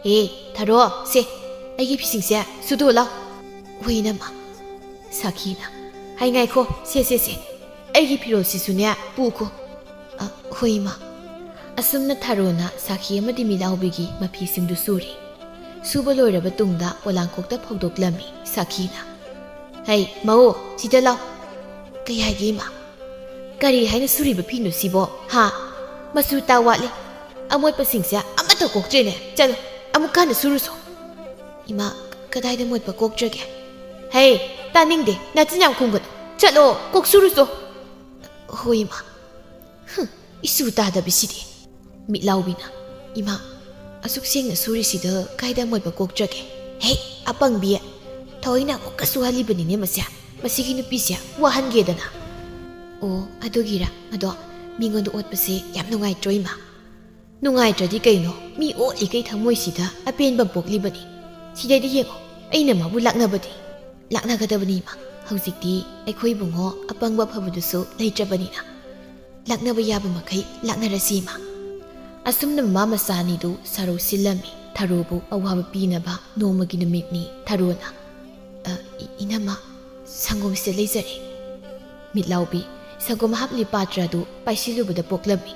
"ꯍꯦ, ꯊꯥꯔꯣ, ꯁꯦ, ꯑꯩꯒꯤ ꯐꯤꯁꯤꯡꯁꯦ ꯁꯨꯗꯣꯛꯑꯣ ꯂꯥꯎ꯫" "ꯍꯣꯏ, ꯏꯅꯝꯃ꯫" ꯁꯥꯈꯤꯅ, "ꯍꯥꯏ, ꯉꯥꯏꯈꯣ, ꯁꯦ, ꯁꯦ, ꯁꯦ, ꯑꯩꯒꯤ ꯐꯤꯔꯣꯜꯁꯤꯁꯨꯅꯦ ꯄꯨꯈꯣ꯫" "ꯑ, ꯍꯣꯏ, ꯏꯃꯥ꯫" ꯑꯁꯨꯝꯅ ꯊꯥꯔꯣꯅ ꯁꯥꯈꯤ ꯑꯃꯗꯤ ꯃꯤꯠꯂꯥꯎꯕꯤꯒꯤ ꯃꯐꯤꯁꯤꯡꯗꯨ ꯁꯨꯔꯤ꯫ ꯁꯨꯕ ꯂꯣꯏꯔꯕ ꯇꯨꯡꯗ ꯄꯣꯂꯥꯡꯈꯣꯛꯇ ꯐꯧꯗꯣꯛꯂꯝꯃꯤ ꯁꯥꯈꯤꯅ꯫ "ꯍꯩ, ꯃꯧ, ꯁꯤꯗ ꯂꯥꯎ꯫" "ꯀꯩ ꯍꯥꯏꯒꯦ, ꯏꯃꯥ?" "ꯀꯔꯤ ꯍꯥꯏꯅ ꯁꯨꯔꯤꯕ ꯐꯤꯅꯣ ꯁꯤꯕꯣ, ꯍꯥ? ꯃꯆꯨ ꯇꯥ ꯋꯥꯠꯂꯤ꯫ ꯑꯃꯣꯠꯄꯁꯤꯡꯁꯦ ꯑꯃꯠꯇ ꯀꯣꯛꯇ꯭ꯔꯦꯅꯦ꯫ ꯆꯠꯂꯣ, ꯑꯃꯨꯛ ꯍꯟꯅ ꯁꯨꯔꯨꯁꯣ꯫" "ꯏꯃꯥ, ꯀꯗꯥꯏꯗ ꯃꯣꯠꯄ ꯀꯣꯛꯇ꯭ꯔꯒꯦ?" "ꯍꯦ, ꯇꯥꯅꯤꯡꯗꯦ, ꯅꯆꯤꯟ ꯌꯥꯝ ꯈꯨꯝꯒꯅꯨ꯫ ꯆꯠꯂꯣ, ꯀꯣꯛ ꯁꯨꯔꯨꯁꯣ꯫" "ꯍꯣꯏ, ꯏꯃꯥ꯫" "ꯍꯨꯝ, ꯏꯁꯨ ꯇꯥꯗꯕꯤꯁꯤꯗꯤ꯫" ꯃꯤꯠꯂꯥꯎꯕꯤꯅ, "ꯏꯃꯥ, ꯑꯁꯨꯛ ꯁꯦꯡꯅ ꯁꯨꯔꯤꯁꯤꯗ ꯀꯥꯏꯗ ꯑꯃꯣꯠꯄ ꯀꯣꯛꯇ꯭ꯔꯒꯦ? ꯍꯦ, ꯑꯄꯪꯕꯤ! ꯊꯑꯣꯏꯅ ꯑꯃꯨꯛꯀ ꯁꯨꯍꯜꯂꯤꯕꯅꯤꯅꯦ ꯃꯁꯦ꯫ ꯃꯁꯤꯒꯤ ꯅꯨꯄꯤꯁꯦ ꯋꯥꯍꯟꯒꯦꯗꯅ꯫" "ꯑꯣ, ꯑꯗꯨꯒꯤꯔ? ꯑꯗꯣ ꯃꯤꯉꯣꯟꯗ ꯑꯣꯠꯄꯁꯦ ꯌꯥꯝ ꯅꯨꯡꯉꯥꯏꯇ꯭ꯔꯣ, ꯏꯃꯥ?" "ꯅꯨꯡꯉꯥꯏꯇ꯭ꯔꯗꯤ ꯀꯩꯅꯣ? ꯃꯤ ꯑꯣꯠꯂꯤꯈꯩ ꯊꯃꯣꯏꯁꯤꯗ ꯑꯄꯦꯟꯕ ꯄꯣꯛꯂꯤꯕꯅꯤ꯫ ꯁꯤꯗꯩꯗ ꯌꯦꯡꯉꯣ, ꯑꯩꯅ ꯃꯥꯕꯨ ꯂꯥꯛꯅꯕꯗꯤ꯫" "ꯂꯥꯛꯅꯒꯗꯕꯅꯤ, ꯏꯃꯥ꯫ ꯍꯧꯖꯤꯛꯇꯤ ꯑꯩꯈꯣꯏ ꯏꯕꯨꯡꯉꯣ ꯑꯄꯪꯕ ꯑꯐꯕꯗꯨꯁꯨ ꯂꯩꯇ꯭ꯔꯕꯅꯤꯅ꯫ ꯂꯥꯛꯅꯕ ꯌꯥꯕ ꯃꯈꯩ ꯂꯥꯛꯅꯔꯁꯤ, ꯏꯃꯥ꯫" ꯑꯁꯨꯝꯅ ꯃꯃꯥ ꯃꯆꯥ ꯑꯅꯤꯗꯨ ꯁꯥꯔꯧ ꯁꯤꯜꯂꯝꯃꯤ꯫ ꯊꯔꯣꯕꯨ ꯑꯋꯥꯕ ꯄꯤꯅꯕ ꯅꯣꯡꯃꯒꯤ ꯅꯨꯃꯤꯠꯅꯤ ꯊꯔꯣꯅ꯫ "ꯑ, ꯏ-, ꯏꯅꯝꯃ, ꯁꯪꯒꯣꯝꯁꯦ ꯂꯩꯖꯔꯦ꯫" ꯃꯤꯠꯂꯥꯎꯕꯤ ꯁꯪꯒꯣꯝ ꯍꯥꯞꯂꯤ ꯄꯥꯇ꯭ꯔ ꯑꯗꯨ ꯄꯥꯏꯁꯤꯜꯂꯨꯕꯗ ꯄꯣꯛꯂꯝꯃꯤ꯫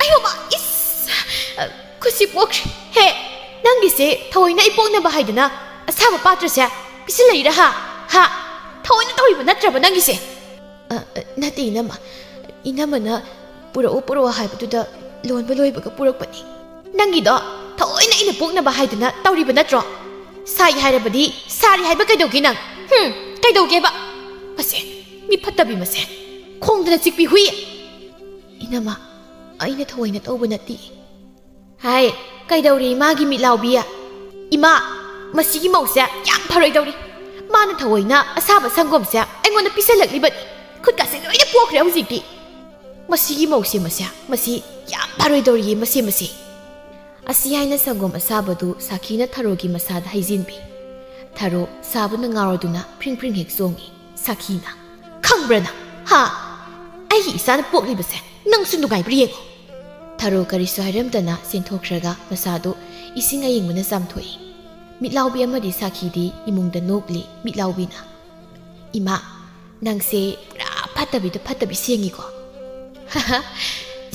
"ꯑꯌꯣꯃ, ꯏꯁ! ꯑ, ꯈꯨꯠꯁꯤ ꯄꯣꯛꯈ꯭ꯔꯦ꯫ ꯍꯦ, ꯅꯪꯒꯤꯁꯦ ꯊꯑꯣꯏꯅ ꯑꯩ ꯄꯣꯛꯅꯕ ꯍꯥꯏꯗꯅ ꯑꯁꯥꯕ ꯄꯥꯇ꯭ꯔꯁꯦ ꯄꯤꯁꯤꯜꯂꯛꯏꯔꯥ, ꯍꯥ? ꯍꯥ? ꯊꯑꯣꯏꯅ ꯇꯧꯔꯤꯕ ꯅꯠꯇ꯭ꯔꯕ ꯅꯪꯒꯤꯁꯦ?" "ꯑ, ꯑ, ꯅꯠꯇꯦ, ꯏꯅꯝꯃ꯫ ꯏꯅꯝꯃꯅ ꯄꯨꯔꯛꯑꯣ, ꯄꯨꯔꯛꯑꯣ ꯍꯥꯏꯕꯗꯨꯗ ꯂꯣꯟꯕ ꯂꯣꯏꯕꯒ ꯄꯨꯔꯛꯄꯅꯤ꯫" "ꯅꯪꯒꯤꯗꯣ ꯊꯑꯣꯏꯅ ꯑꯩꯅ ꯄꯣꯛꯅꯕ ꯍꯥꯏꯗꯅ ꯇꯧꯔꯤꯕ ꯅꯠꯇ꯭ꯔꯣ? ꯁꯥꯏ ꯍꯥꯏꯔꯕꯗꯤ ꯁꯥꯔꯤ ꯍꯥꯏꯕ ꯀꯩꯗꯧꯒꯦ ꯅꯪ? ꯍꯨꯝ, ꯀꯩꯗꯧꯒꯦꯕ? ꯃꯁꯦ, ꯃꯤ ꯐꯠꯇꯕꯤ ꯃꯁꯦ, ꯈꯣꯡꯗꯅ ꯆꯤꯛꯄꯤ ꯍꯨꯏ!" "ꯏꯅꯝꯃ, ꯑꯩꯅ ꯊꯑꯣꯏꯅ ꯇꯧꯕ ꯅꯠꯇꯦ꯫" "ꯍꯥꯏ, ꯀꯩꯗꯧꯔꯤ ꯃꯥꯒꯤ ꯃꯤꯠꯂꯥꯎꯕꯤ? ꯏꯃꯥ, ꯃꯁꯤꯒꯤ ꯃꯧꯁꯦ ꯌꯥꯝ ꯐꯔꯣꯏꯗꯧꯔꯤ꯫ ꯃꯥꯅ ꯊꯑꯣꯏꯅ ꯑꯁꯥꯕ ꯁꯪꯒꯣꯝꯁꯦ ꯑꯩꯉꯣꯟꯗ ꯄꯤꯁꯜꯂꯛꯂꯤꯕꯅꯤ꯫ ꯈꯨꯠꯀꯥꯁꯦ ꯂꯣꯏꯅ ꯄꯣꯛꯈ꯭ꯔꯦ ꯍꯧꯖꯤꯛꯇꯤ꯫" "ꯃꯁꯤꯒꯤ ꯃꯧꯁꯦ ꯃꯁꯦ, ꯃꯁꯤ ꯌꯥꯝ ꯐꯔꯣꯏꯗꯧꯔꯤꯌꯦ ꯃꯁꯦ, ꯃꯁꯦ"꯫ ꯑꯁꯤ ꯍꯥꯏꯅ ꯁꯪꯒꯣꯝ ꯑꯁꯥꯕꯗꯨ ꯁꯥꯈꯤꯅ ꯊꯔꯣꯒꯤ ꯃꯁꯥꯗ ꯍꯩꯖꯤꯟꯕꯤ꯫ ꯊꯔꯣ ꯁꯥꯕꯅ ꯉꯥꯎꯔꯗꯨꯅ ꯐ꯭ꯔꯤꯡ ꯐ꯭ꯔꯤꯡ ꯍꯦꯛ ꯆꯣꯡꯉꯤ꯫ ꯁꯥꯈꯤꯅ, "ꯈꯪꯕ꯭ꯔꯥ ꯅꯪ? ꯍꯥ? ꯑꯩꯒꯤ ꯏꯆꯥꯅ ꯄꯣꯛꯂꯤꯕꯁꯦ ꯅꯪꯁꯨ ꯅꯨꯡꯉꯥꯏꯕ꯭ꯔꯥ ꯌꯦꯡꯉꯣ"꯫ ꯊꯔꯣ ꯀꯔꯤꯁꯨ ꯍꯥꯏꯔꯝꯗꯅ ꯆꯦꯟꯊꯣꯛꯈ꯭ꯔꯒ ꯃꯁꯥꯗꯨ ꯏꯁꯤꯡ ꯑꯌꯤꯡꯕꯅ ꯆꯥꯝꯊꯣꯛꯏ꯫ ꯃꯤꯠꯂꯥꯎꯕꯤ ꯑꯃꯗꯤ ꯁꯥꯈꯤꯗꯤ ꯏꯃꯨꯡꯗ ꯅꯣꯛꯂꯤ꯫ ꯃꯤꯠꯂꯥꯎꯕꯤꯅ, "ꯏꯃꯥ, ꯅꯪꯁꯦ ꯄꯨꯔꯥ ꯐꯠꯇꯕꯤꯗ ꯐꯠꯇꯕꯤ ꯁꯦꯡꯉꯤꯀꯣ"꯫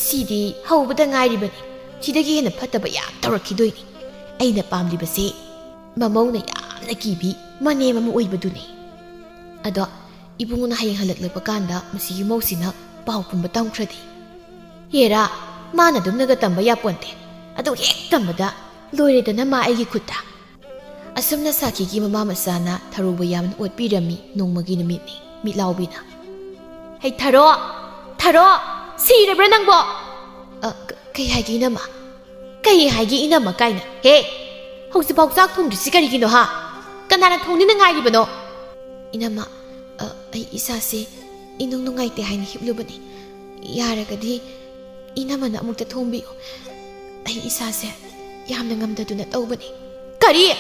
"ꯁꯤꯗꯤ ꯍꯧꯕꯗ ꯉꯥꯏꯔꯤꯕꯅꯤ꯫ ꯁꯤꯗꯒꯤ ꯍꯦꯟꯅ ꯐꯠꯇꯕ ꯌꯥꯝ ꯇꯧꯔꯛꯈꯤꯗꯣꯏꯅꯤ꯫ ꯑꯩꯅ ꯄꯥꯝꯂꯤꯕꯁꯦ ꯃꯃꯧꯅ ꯌꯥꯝꯅ ꯀꯤꯕꯤ ꯃꯅꯦꯝ ꯑꯃ ꯑꯣꯏꯕꯗꯨꯅꯤ꯫ ꯑꯗꯣ ꯏꯕꯨꯡꯅ ꯍꯌꯦꯡ ꯍꯜꯂꯛꯂꯛꯄ ꯀꯥꯟꯗ ꯃꯁꯤꯒꯤ ꯃꯧꯁꯤꯅ ꯄꯥꯎ ꯄꯨꯝꯕ ꯇꯝꯈ꯭ꯔꯗꯤ? ꯍꯦꯔꯥ, ꯃꯥꯅ ꯑꯗꯨꯝꯅꯒ ꯇꯝꯕ ꯌꯥꯄꯣꯟꯇꯦ꯫ ꯑꯗꯨ ꯍꯦꯛ ꯇꯝꯕꯗ ꯂꯣꯏꯔꯦꯗꯅ ꯃꯥ ꯑꯩꯒꯤ ꯈꯨꯠꯇ"꯫ ꯑꯁꯨꯝꯅ ꯁꯥꯈꯤꯒꯤ ꯃꯃꯥ ꯃꯆꯥꯅ ꯊꯔꯣꯕꯨ ꯌꯥꯝꯅ ꯑꯣꯠꯄꯤꯔꯝꯃꯤ꯫ ꯅꯣꯡꯃꯒꯤ ꯅꯨꯃꯤꯠꯅꯤ꯫ ꯃꯤꯠꯂꯥꯎꯕꯤꯅ, "ꯍꯩ ꯊꯔꯣ, ꯊꯔꯣ, ꯁꯤꯔꯕ꯭ꯔꯥ ꯅꯪꯕꯣ?" "ꯑ, ꯀ-, ꯀꯩ ꯍꯥꯏꯒꯦ ꯏꯅꯝꯃ? ꯀꯩ ꯍꯥꯏꯒꯦ ꯏꯅꯝꯃ ꯀꯥꯏꯅ? ꯍꯦ, ꯍꯧꯖꯤꯛꯐꯥꯎ ꯆꯥꯛ ꯊꯣꯡꯗ꯭ꯔꯤꯁꯤ ꯀꯔꯤꯒꯤꯅꯣ ꯍꯥ? ꯀꯅꯥꯅ ꯊꯣꯡꯅꯤꯅ ꯉꯥꯏꯔꯤꯕꯅꯣ?" "ꯏꯅꯝꯃ, ꯑ, ꯑꯩ ꯏꯁꯥꯁꯦ ꯏꯅꯨꯡ ꯅꯨꯡꯉꯥꯏꯇꯦ ꯍꯥꯏꯅ ꯍꯤꯞꯂꯨꯕꯅꯤ꯫ ꯌꯥꯔꯒꯗꯤ ꯏꯅꯝꯃꯅ ꯑꯃꯨꯛꯇ ꯊꯣꯡꯕꯤꯌꯨ꯫ ꯑꯩ ꯏꯁꯥꯁꯦ ꯌꯥꯝꯅ ꯉꯝꯗꯗꯨꯅ ꯇꯧꯕꯅꯤ"꯫ "ꯀꯔꯤ?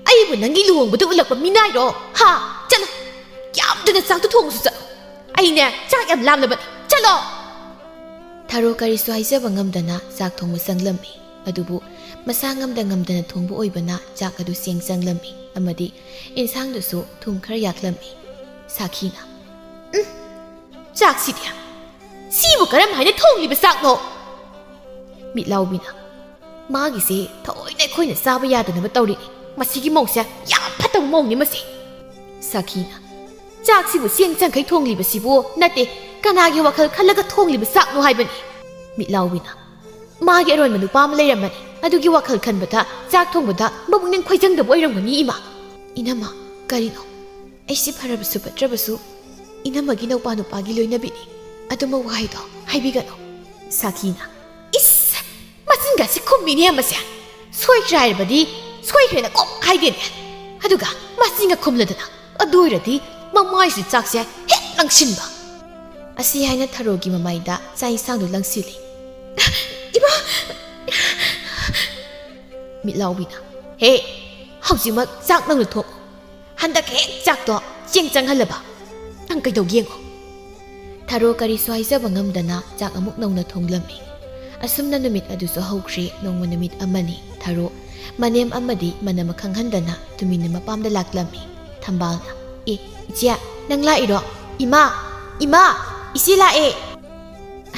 ꯑꯩꯕꯨ ꯅꯪꯒꯤ ꯂꯨꯍꯣꯡꯕꯗ ꯎꯠꯂꯛꯄ ꯃꯤꯅꯥꯏꯔꯣ? ꯍꯥ? ꯆꯠꯂꯣ! ꯌꯥꯝꯗꯅ ꯆꯥꯛꯇꯣ ꯊꯣꯡꯉꯁꯨ ꯆꯠꯂꯣ꯫ ꯑꯩꯅꯦ ꯆꯥꯛ ꯌꯥꯝ ꯂꯥꯝꯂꯕꯅꯤ꯫ ꯆꯠꯂꯣ!" ꯊꯔꯣ ꯀꯔꯤꯁꯨ ꯍꯥꯏꯖꯕ ꯉꯝꯗꯅ ꯆꯥꯛ ꯊꯣꯡꯕ ꯆꯪꯂꯝꯃꯤ꯫ ꯑꯗꯨꯕꯨ ꯃꯁꯥ ꯉꯝꯗ ꯉꯝꯗꯅ ꯊꯣꯡꯕ ꯑꯣꯏꯕꯅ ꯆꯥꯛ ꯑꯗꯨ ꯆꯦꯡ ꯆꯪꯂꯝꯃꯤ ꯑꯃꯗꯤ ꯏꯟꯁꯥꯡꯗꯨꯁꯨ ꯊꯨꯝ ꯈꯔ ꯌꯥꯛꯂꯝꯃꯤ꯫ ꯁꯥꯈꯤꯅ, "ꯎꯝ, ꯆꯥꯛꯁꯤꯗꯤ! ꯁꯤꯕꯨ ꯀꯔꯝ ꯍꯥꯏꯅ ꯊꯣꯡꯂꯤꯕ ꯆꯥꯛꯅꯣ?" ꯃꯤꯠꯂꯥꯎꯕꯤꯅ, "ꯃꯥꯒꯤꯁꯦ ꯊꯑꯣꯏꯅ ꯑꯩꯈꯣꯏꯅ ꯆꯥꯕ ꯌꯥꯗꯅꯕ ꯇꯧꯔꯤꯅꯤ꯫ ꯃꯁꯤꯒꯤ ꯃꯧꯁꯦ ꯌꯥꯝ ꯐꯠꯇꯕ ꯃꯧꯅꯤ ꯃꯁꯤ"꯫ ꯁꯥꯈꯤꯅ, "ꯆꯥꯛꯁꯤꯕꯨ ꯆꯦꯡ ꯆꯪꯈꯩ ꯊꯣꯡꯂꯤꯕꯁꯤꯕꯨ ꯅꯠꯇꯦ, ꯀꯅꯥꯒꯤ ꯋꯥꯈꯜ ꯈꯜꯂꯒ ꯊꯣꯡꯂꯤꯕ ꯆꯥꯛꯅꯣ ꯍꯥꯏꯕꯅꯤ"꯫ ꯃꯤꯠꯂꯥꯎꯕꯤꯅ, "ꯃꯥꯒꯤ ꯑꯔꯣꯟꯕ ꯅꯨꯄꯥ ꯑꯃ ꯂꯩꯔꯝꯃꯅꯤ, ꯑꯗꯨꯒꯤ ꯋꯥꯈꯜ ꯈꯟꯕꯗ ꯆꯥꯛ ꯊꯣꯡꯕꯗ ꯃꯕꯨꯛꯅꯤꯡ ꯈꯣꯏꯖꯪꯗꯕ ꯑꯣꯏꯔꯝꯒꯅꯤ ꯏꯃꯥ"꯫ "ꯏꯅꯝꯃ, ꯀꯔꯤꯅꯣ? ꯑꯩꯁꯤ ꯐꯔꯕꯁꯨ ꯐꯠꯇ꯭ꯔꯕꯁꯨ ꯏꯅꯝꯃꯒꯤ ꯅꯧꯄꯥ ꯅꯨꯄꯥꯒꯤ ꯂꯣꯏꯅꯕꯤꯅꯤ꯫ ꯑꯗꯨꯝꯕ ꯋꯥꯍꯩꯗꯣ ꯍꯥꯏꯕꯤꯒꯅꯨ"꯫ ꯁꯥꯈꯤꯅ, "ꯏꯁ! ꯃꯆꯤꯟꯒꯁꯤ ꯈꯨꯝꯃꯤꯅꯦ ꯃꯁꯦ꯫ ꯁꯣꯏꯈ꯭ꯔꯦ ꯍꯥꯏꯔꯕꯗꯤ ꯁꯣꯏꯈ꯭ꯔꯦꯅ ꯀꯣꯛ ꯍꯥꯏꯗꯦꯅꯦ꯫ ꯑꯗꯨꯒ ꯃꯆꯤꯟꯒ ꯈꯨꯝꯂꯗꯅ, ꯑꯗꯨ ꯑꯣꯏꯔꯗꯤ ꯃꯃꯥꯏꯁꯤ ꯆꯥꯛꯁꯦ ꯍꯦꯛ ꯂꯪꯁꯤꯟꯕ"꯫ ꯑꯁꯤ ꯍꯥꯏꯅ ꯊꯔꯣꯒꯤ ꯃꯃꯥꯏꯗ ꯆꯥꯛ ꯏꯟꯁꯥꯡꯗꯨ ꯂꯪꯁꯤꯜꯂꯤ꯫ "ꯏꯃꯥ!" ꯃꯤꯠꯂꯥꯎꯕꯤꯅ, "ꯍꯦ, ꯍꯧꯖꯤꯛꯃꯛ ꯆꯥꯛ ꯅꯪꯅ ꯊꯣꯡꯉꯨ꯫ ꯍꯟꯗꯛ ꯍꯦꯛ ꯆꯥꯛꯇꯣ ꯆꯦꯡ ꯆꯪꯍꯜꯂꯕ ꯅꯪ ꯀꯩꯗꯧꯒꯦ ꯌꯦꯡꯉꯣ꯫" ꯊꯔꯣ ꯀꯔꯤꯁꯨ ꯍꯥꯏꯖꯕ ꯉꯝꯗꯅ ꯆꯥꯛ ꯑꯃꯨꯛ ꯅꯧꯅ ꯊꯣꯡꯂꯝꯃꯤ꯫ ꯑꯁꯨꯝꯅ ꯅꯨꯃꯤꯠ ꯑꯗꯨꯁꯨ ꯍꯧꯈ꯭ꯔꯦ꯫ ꯅꯣꯡꯃ ꯅꯨꯃꯤꯠ ꯑꯃꯅꯤ ꯊꯔꯣ ꯃꯅꯦꯝ ꯑꯃꯗꯤ ꯃꯅꯝ ꯈꯪꯍꯟꯗꯅ ꯇꯨꯃꯤꯟꯅ ꯃꯄꯥꯝꯗ ꯂꯥꯛꯂꯝꯃꯤ꯫ ꯊꯝꯕꯥꯜꯅ, "ꯑꯦ, ꯏꯆꯦ, ꯅꯪ ꯂꯥꯛꯏꯔꯣ? ꯏꯃꯥ! ꯏꯃꯥ! ꯏꯆꯦ ꯂꯥꯛꯑꯦ!"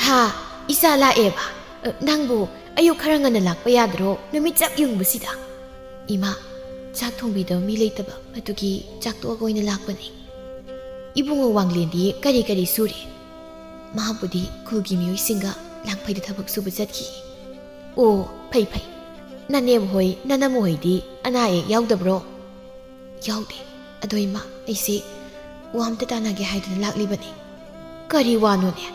"ꯍꯥ, ꯏꯆꯥ ꯂꯥꯛꯑꯦꯕ? ꯑ, ꯅꯪꯕꯨ ꯑꯌꯨꯛ ꯈꯔ ꯉꯟꯅ ꯂꯥꯛꯄ ꯌꯥꯗ꯭ꯔꯣ? ꯅꯨꯃꯤꯠ ꯆꯞ ꯌꯨꯡꯕꯁꯤꯗ?" "ꯏꯃꯥ, ꯆꯥꯛ ꯊꯣꯡꯕꯤꯗꯕ ꯃꯤ ꯂꯩꯇꯕ, ꯑꯗꯨꯒꯤ ꯆꯥꯛ ꯇꯣꯛꯑꯒ ꯑꯣꯏꯅ ꯂꯥꯛꯄꯅꯤ꯫" "ꯏꯕꯨꯡꯉꯣ ꯋꯥꯡꯂꯦꯟꯗꯤ ꯀꯔꯤ ꯀꯔꯤ ꯁꯨꯔꯤ?" "ꯃꯥꯕꯨꯗꯤ ꯈꯨꯜꯒꯤ ꯃꯤꯑꯣꯏꯁꯤꯡꯒ ꯂꯥꯡꯐꯩꯗ ꯊꯕꯛ ꯁꯨꯕ ꯆꯠꯈꯤ꯫" "ꯑꯣ, ꯐꯩ ꯐꯩ꯫ ꯅꯅꯦꯝ ꯍꯣꯏ, ꯅꯅꯝꯃ ꯍꯣꯏꯗꯤ ꯑꯅꯥ ꯑꯌꯦꯛ ꯌꯥꯎꯗꯕ꯭ꯔꯣ?" "ꯌꯥꯎꯗꯦ꯫ ꯑꯗꯣ ꯏꯃꯥ, ꯑꯩꯁꯦ ꯋꯥ ꯑꯝꯇ ꯇꯥꯟꯅꯒꯦ ꯍꯥꯏꯗꯨꯅ ꯂꯥꯛꯂꯤꯕꯅꯤ꯫" "ꯀꯔꯤ ꯋꯥꯅꯣꯅꯦ?"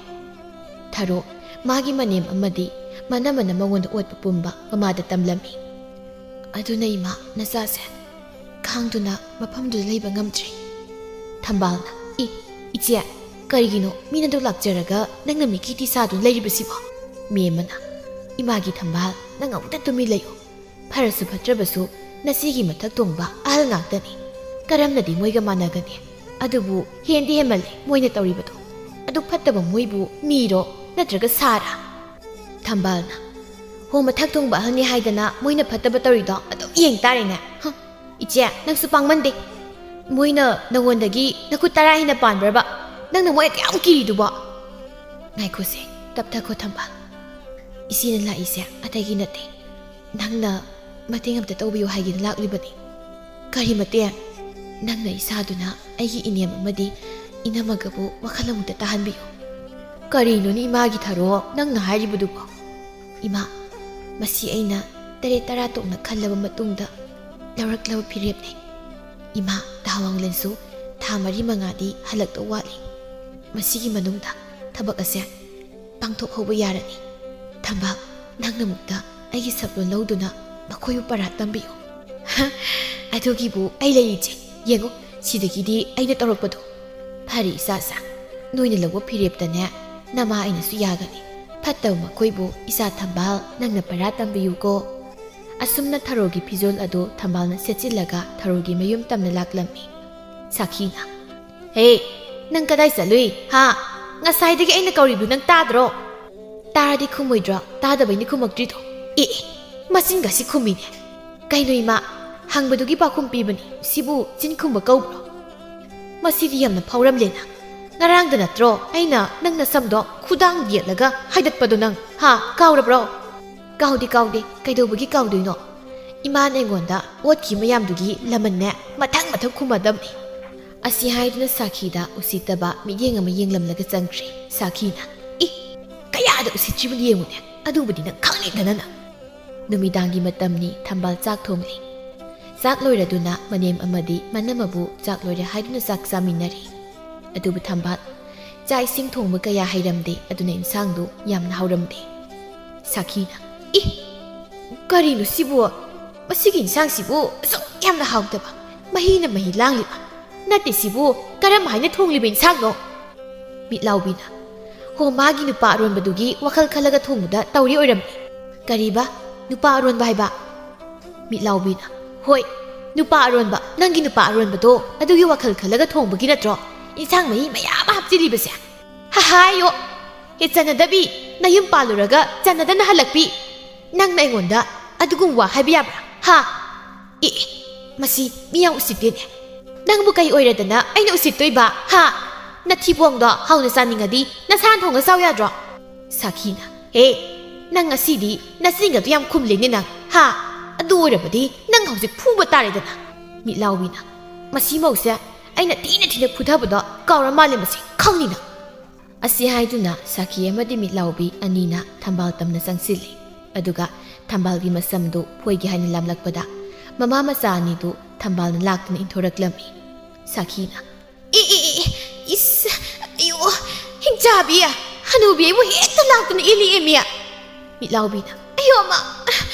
ꯊꯔꯣ, ꯃꯥꯒꯤ ꯃꯅꯦꯝ ꯑꯃꯗꯤ ꯃꯅꯝꯃꯅ ꯃꯉꯣꯟꯗ ꯑꯣꯠꯄ ꯄꯨꯝꯕ ꯃꯃꯥꯗ ꯇꯝꯂꯝꯃꯤ꯫ "ꯑꯗꯨꯅ ꯏꯃꯥ, ꯅꯆꯥꯁꯦ ꯈꯥꯡꯗꯨꯅ ꯃꯐꯝꯗꯨꯗ ꯂꯩꯕ ꯉꯝꯗ꯭ꯔꯦ꯫" ꯊꯝꯕꯥꯜꯅ, "ꯏ, ꯏꯆꯦ, ꯀꯔꯤꯒꯤꯅꯣ ꯃꯤꯅꯗꯨ ꯂꯥꯛꯆꯔꯒ ꯅꯪꯅ ꯃꯤꯀꯤꯇꯤ ꯁꯥꯗꯨꯅ ꯂꯩꯔꯤꯕꯁꯤꯕꯣ?" ꯃꯦꯝꯃꯅ, "ꯏꯃꯥꯒꯤ ꯊꯝꯕꯥꯜ, ꯅꯪ ꯑꯃꯨꯛꯇ ꯇꯨꯃꯤꯟ ꯂꯩꯌꯨ꯫ ꯐꯔꯁꯨ ꯐꯠꯇ꯭ꯔꯕꯁꯨ ꯅꯆꯦꯒꯤ ꯃꯊꯛ ꯊꯣꯡꯕ ꯑꯍꯜ ꯉꯥꯛꯇꯅꯤ꯫ ꯀꯔꯝꯅꯗꯤ ꯃꯣꯏꯒ ꯃꯥꯟꯅꯒꯅꯤ? ꯑꯗꯨꯕꯨ ꯍꯦꯟꯗꯤ ꯍꯦꯟꯃꯜꯂꯦ ꯃꯣꯏꯅ ꯇꯧꯔꯤꯕꯗꯣ꯫ ꯑꯗꯨ ꯐꯠꯇꯕ ꯃꯣꯏꯕꯨ ꯃꯤꯔꯣ ꯅꯠꯇ꯭ꯔꯒ ꯁꯥꯔꯥ?" ꯊꯝꯕꯥꯜꯅ, "ꯍꯣ, ꯃꯊꯛ ꯊꯣꯡꯕ ꯑꯍꯜꯅꯤ ꯍꯥꯏꯗꯅ ꯃꯣꯏꯅ ꯐꯠꯇꯕ ꯇꯧꯔꯤꯗꯣ ꯑꯗꯨꯝ ꯌꯦꯡ ꯇꯥꯔꯦꯅꯦ꯫ ꯍꯝ, ꯏꯆꯦ, ꯅꯪꯁꯨ ꯄꯥꯡꯃꯟꯗꯦ꯫ ꯃꯣꯏꯅ ꯅꯉꯣꯟꯗꯒꯤ ꯅꯈꯨꯠ ꯇꯔꯥ ꯍꯦꯟꯅ ꯄꯥꯟꯕ꯭ꯔꯕ? ꯅꯪꯅ ꯃꯣꯏ ꯀꯌꯥꯝ ꯀꯤꯔꯤꯗꯨꯕꯣ?" "ꯉꯥꯏꯈꯣꯁꯦ, ꯇꯞꯊꯈꯣ ꯊꯝꯕꯥꯜ꯫ ꯏꯆꯦꯅ ꯂꯥꯛꯏꯁꯦ ꯑꯇꯩꯒꯤ ꯅꯠꯇꯦ꯫ ꯅꯪꯅ ꯃꯇꯦꯡ ꯑꯝꯇ ꯇꯧꯕꯤꯌꯨ ꯍꯥꯏꯒꯦꯅ ꯂꯥꯛꯂꯤꯕꯅꯤ꯫" "ꯀꯔꯤ ꯃꯇꯦꯡ?" "ꯅꯪꯅ ꯏꯁꯥꯗꯨꯅ ꯑꯩꯒꯤ ꯏꯅꯦꯝ ꯑꯃꯗꯤ ꯏꯅꯝꯃꯒꯕꯨ ꯋꯥꯈꯜ ꯑꯃꯨꯛꯇ ꯇꯥꯍꯟꯕꯤꯌꯨ꯫" "ꯀꯔꯤꯅꯣꯅꯦ ꯏꯃꯥꯒꯤ ꯊꯔꯣ ꯅꯪꯅ ꯍꯥꯏꯔꯤꯕꯗꯨꯕꯣ?" "ꯏꯃꯥ, ꯃꯁꯤ ꯑꯩꯅ ꯇꯔꯦꯠ ꯇꯔꯥ ꯇꯣꯛꯅ ꯈꯜꯂꯕ ꯃꯇꯨꯡꯗ ꯂꯧꯔꯛꯂꯕ ꯐꯤꯔꯦꯞꯅꯤ꯫ ꯏꯃꯥ, ꯗꯥ ꯋꯥꯡꯂꯦꯟꯁꯨ ꯊꯥ ꯃꯔꯤ ꯃꯉꯥꯗꯤ ꯍꯜꯂꯛꯇꯧ ꯋꯥꯠꯂꯤ꯫ ꯃꯁꯤꯒꯤ ꯃꯅꯨꯡꯗ ꯊꯕꯛ ꯑꯁꯦ ꯄꯥꯡꯊꯣꯛꯍꯧꯕ ꯌꯥꯔꯅꯤ꯫ ꯊꯝꯕꯥꯜ, ꯅꯪꯅꯃꯨꯛꯇ ꯑꯩꯒꯤ ꯁꯛꯂꯣꯟ ꯂꯧꯗꯨꯅ ꯃꯈꯣꯏꯕꯨ ꯄꯔꯥ ꯇꯝꯕꯤꯌꯨ꯫" "ꯍ, ꯑꯗꯨꯒꯤꯕꯨ ꯑꯩ ꯂꯩꯔꯤꯁꯦ꯫ ꯌꯦꯡꯉꯨ, ꯁꯤꯗꯒꯤꯗꯤ ꯑꯩꯅ ꯇꯧꯔꯛꯄꯗꯣ꯫ ꯐꯔꯦ ꯏꯆꯥꯁꯥ, ꯅꯣꯏꯅ ꯂꯧꯕ ꯐꯤꯔꯦꯞꯇꯅꯦ ꯅꯃꯥ ꯑꯩꯅꯁꯨ ꯌꯥꯒꯅꯤ꯫ ꯐꯠꯇꯕ ꯃꯈꯣꯏꯕꯨ ꯏꯆꯥ ꯊꯝꯕꯥꯜ ꯅꯪꯅ ꯄꯔꯥ ꯇꯝꯕꯤꯌꯨꯀꯣ꯫ ꯑꯁꯨꯝꯅ ꯊꯔꯣꯒꯤ ꯐꯤꯖꯣꯜ ꯑꯗꯨ ꯊꯝꯕꯥꯜꯅ ꯁꯦꯠꯆꯤꯜꯂꯒ ꯊꯔꯣꯒꯤ ꯃꯌꯨꯝ ꯇꯝꯅ ꯂꯥꯛꯂꯝꯃꯤ꯫ ꯁꯥꯈꯤꯅ, "ꯍꯦ, ꯅꯪ ꯀꯗꯥꯏ ꯆꯠꯂꯨꯏ? ꯍꯥ? ꯉꯁꯥꯏꯗꯒꯤ ꯑꯩꯅ ꯀꯧꯔꯤꯗꯨ ꯅꯪ ꯇꯥꯗ꯭ꯔꯣ?" "ꯇꯥꯔꯗꯤ ꯈꯨꯝꯃꯣꯏꯗ꯭ꯔꯣ? ꯇꯥꯗꯕꯩꯅꯤ ꯈꯨꯝꯃꯛꯇ꯭ꯔꯤꯗꯣ꯫ ꯑꯦ, ꯑꯦ, ꯃꯆꯤꯟꯒꯁꯤ ꯈꯨꯝꯃꯤꯅꯦ꯫ ꯀꯩꯅꯣ ꯏꯃꯥ, ꯍꯪꯕꯗꯨꯒꯤ ꯄꯥꯎꯈꯨꯝ ꯄꯤꯕꯅꯤ꯫ ꯁꯤꯕꯨ ꯆꯤꯟ ꯈꯨꯝꯕ ꯀꯧꯕ꯭ꯔꯣ? ꯃꯁꯤꯗꯤ ꯌꯥꯝꯅ ꯐꯥꯎꯔꯝꯂꯦꯅ꯫ ꯉꯔꯥꯡꯗ ꯅꯠꯇ꯭ꯔꯣ ꯑꯩꯅ ꯅꯪ ꯅꯁꯝꯗꯣ ꯈꯨꯗꯥꯡ ꯌꯦꯠꯂꯒ ꯍꯥꯏꯗꯠꯄꯗꯣ ꯅꯪ? ꯍꯥ, ꯀꯥꯎꯔꯕ꯭ꯔꯣ?" "ꯀꯥꯎꯗꯦ, ꯀꯥꯎꯗꯦ꯫ ꯀꯩꯗꯧꯕꯒꯤ ꯀꯥꯎꯗꯣꯏꯅꯣ? ꯏꯃꯥꯅ ꯑꯩꯉꯣꯟꯗ ꯑꯣꯠꯈꯤꯕ ꯃꯌꯥꯝꯗꯨꯒꯤ ꯂꯃꯟꯅꯦ ꯃꯊꯪ ꯃꯊꯪ ꯈꯨꯝꯃꯗꯕꯅꯤ꯫" ꯑꯁꯤ ꯍꯥꯏꯗꯨꯅ ꯁꯥꯈꯤꯗ ꯎꯁꯤꯠꯇꯕ ꯃꯤꯠꯌꯦꯡ ꯑꯃ ꯌꯦꯡꯂꯝꯂꯒ ꯆꯪꯈ꯭ꯔꯦ꯫ ꯁꯥꯈꯤꯅ, "ꯏ, ꯀꯌꯥꯗ ꯎꯁꯤꯠꯇ꯭ꯔꯤꯕꯅꯤ ꯌꯦꯡꯉꯨꯅꯦ꯫ ꯑꯗꯨꯕꯨꯗꯤ ꯅꯪ ꯈꯪꯉꯤꯗꯅ ꯅꯪ꯫" ꯅꯨꯃꯤꯗꯥꯡꯒꯤ ꯃꯇꯝꯅꯤ꯫ ꯊꯝꯕꯥꯜ ꯆꯥꯛ ꯊꯣꯡꯂꯤ꯫ ꯆꯥꯛ ꯂꯣꯏꯔꯗꯨꯅ ꯃꯅꯦꯝ ꯑꯃꯗꯤ ꯃꯅꯝ ꯑꯕꯨ ꯆꯥꯛ ꯂꯣꯏꯔꯦ ꯍꯥꯏꯗꯨꯅ ꯆꯥꯛ ꯆꯥꯃꯤꯟꯅꯔꯤ꯫ ꯑꯗꯨꯕꯨ ꯊꯝꯕꯥꯜ ꯆꯥꯛ ꯏꯁꯤꯡ ꯊꯣꯡꯕ ꯀꯌꯥ ꯍꯩꯔꯝꯗꯦ, ꯑꯗꯨꯅ ꯏꯟꯁꯥꯡꯗꯨ ꯌꯥꯝꯅ ꯍꯥꯎꯔꯝꯗꯦ꯫ ꯁꯥꯈꯤꯅ, "ꯏ, ꯀꯔꯤꯅꯣ ꯁꯤꯕꯨ? ꯃꯁꯤꯒꯤ ꯏꯟꯁꯥꯡꯁꯤꯕꯨ ꯑꯁꯨꯛ ꯌꯥꯝꯅ ꯍꯥꯎꯇꯕ? ꯃꯍꯤꯅ ꯃꯍꯤ ꯂꯥꯡꯂꯤꯕ? ꯅꯠꯇꯦ, ꯁꯤꯕꯨ ꯀꯔꯝ ꯍꯥꯏꯅ ꯊꯣꯡꯂꯤꯕ ꯏꯟꯁꯥꯡꯅꯣ?" ꯃꯤꯠꯂꯥꯎꯕꯤꯅ, "ꯍꯣ, ꯃꯥꯒꯤ ꯅꯨꯄꯥ ꯑꯔꯣꯟꯕꯗꯨꯒꯤ ꯋꯥꯈꯜ ꯈꯜꯂꯒ ꯊꯣꯡꯕꯗ ꯇꯧꯔꯤ ꯑꯣꯏꯔꯝꯅꯤ꯫" "ꯀꯔꯤꯕ? ꯅꯨꯄꯥ ꯑꯔꯣꯟꯕ ꯍꯥꯏꯕ?" ꯃꯤꯠꯂꯥꯎꯕꯤꯅ, "ꯍꯣꯏ, ꯅꯨꯄꯥ ꯑꯔꯣꯟꯕ, ꯅꯪꯒꯤ ꯅꯨꯄꯥ ꯑꯔꯣꯟꯕꯗꯣ ꯑꯗꯨꯒꯤ ꯋꯥꯈꯜ ꯈꯜꯂꯒ ꯊꯣꯡꯕꯒꯤ ꯅꯠꯇ꯭ꯔꯣ ꯏꯟꯁꯥꯡ ꯃꯍꯤ ꯃꯌꯥꯝ ꯑꯃ ꯍꯥꯞꯆꯤꯜꯂꯤꯕꯁꯦ? ꯍꯥꯏꯌꯣ, ꯍꯦ ꯆꯟꯅꯗꯕꯤ, ꯅꯌꯨꯝ ꯄꯥꯜꯂꯨꯔꯒ ꯆꯟꯅꯗꯅ ꯍꯜꯂꯛꯄꯤ꯫ ꯅꯪꯅ ꯑꯩꯉꯣꯟꯗ ꯑꯗꯨꯒꯨꯝꯕ ꯋꯥ ꯍꯥꯏꯕ ꯌꯥꯕ꯭ꯔꯥ? ꯍꯥ? ꯑꯦ, ꯑꯦ, ꯃꯁꯤ ꯃꯤ ꯌꯥꯝ ꯎꯁꯤꯠꯇꯦꯅꯦ꯫ ꯅꯪꯕꯨ ꯀꯩ ꯑꯣꯏꯔꯗꯅ ꯑꯩꯅ ꯎꯁꯤꯠꯇꯣꯏꯕ? ꯍꯥ? ꯅꯊꯤꯕꯣꯡꯗꯣ ꯍꯥꯎꯅ ꯆꯥꯅꯤꯡꯉꯗꯤ ꯅꯁꯥꯅ ꯊꯣꯡꯉ ꯆꯥꯎ ꯌꯥꯗ꯭ꯔꯣ?" ꯁꯥꯈꯤꯅ, "ꯍꯦ, ꯅꯪ ꯉꯁꯤꯗꯤ ꯅꯆꯤꯟꯒꯗꯨ ꯌꯥꯝ ꯈꯨꯝꯂꯦꯅꯦ ꯅꯪ, ꯍꯥ? ꯑꯗꯨ ꯑꯣꯏꯔꯕꯗꯤ ꯅꯪ ꯍꯧꯖꯤꯛ ꯐꯨꯕ ꯇꯥꯔꯦꯗꯅ꯫" ꯃꯤꯠꯂꯥꯎꯕꯤꯅ, "ꯃꯁꯤ ꯃꯧꯁꯦ ꯑꯩꯅ ꯊꯤꯅ ꯊꯤꯅ ꯐꯨꯊꯕꯗꯣ ꯀꯥꯎꯔ ꯃꯥꯜꯂꯦ, ꯃꯁꯤ ꯈꯪꯅꯤ ꯅꯪ꯫" ꯑꯁꯤ ꯍꯥꯏꯗꯨꯅ ꯁꯥꯈꯤ ꯑꯃꯗꯤ ꯃꯤꯠꯂꯥꯎꯕꯤ ꯑꯅꯤꯅ ꯊꯝꯕꯥꯜ ꯇꯝꯅ ꯆꯪꯁꯤꯜꯂꯤ꯫ ꯑꯗꯨꯒ ꯊꯝꯕꯥꯜꯒꯤ ꯃꯁꯝꯗꯨ ꯐꯣꯏꯒꯦ ꯍꯥꯏꯅ ꯂꯥꯝꯂꯛꯄꯗ ꯃꯃꯥ ꯃꯆꯥ ꯑꯅꯤꯗꯨ ꯊꯝꯕꯥꯜꯅ ꯂꯥꯛꯇꯨꯅ ꯏꯟꯊꯣꯔꯛꯂꯝꯃꯤ꯫ ꯁꯥꯈꯤꯅ, "ꯏ, ꯏ, ꯏ, ꯏ, ꯏꯁ, ꯑꯌꯣ, ꯍꯤꯡꯆꯥꯕꯤ, ꯍꯅꯨꯕꯤ ꯑꯩꯕꯨ ꯍꯦꯛꯇ ꯂꯥꯛꯇꯨꯅ ꯏꯜꯂꯤꯑꯦꯃꯤ꯫" ꯃꯤꯠꯂꯥꯎꯕꯤꯅ, "ꯑꯌꯣ ꯑꯃ,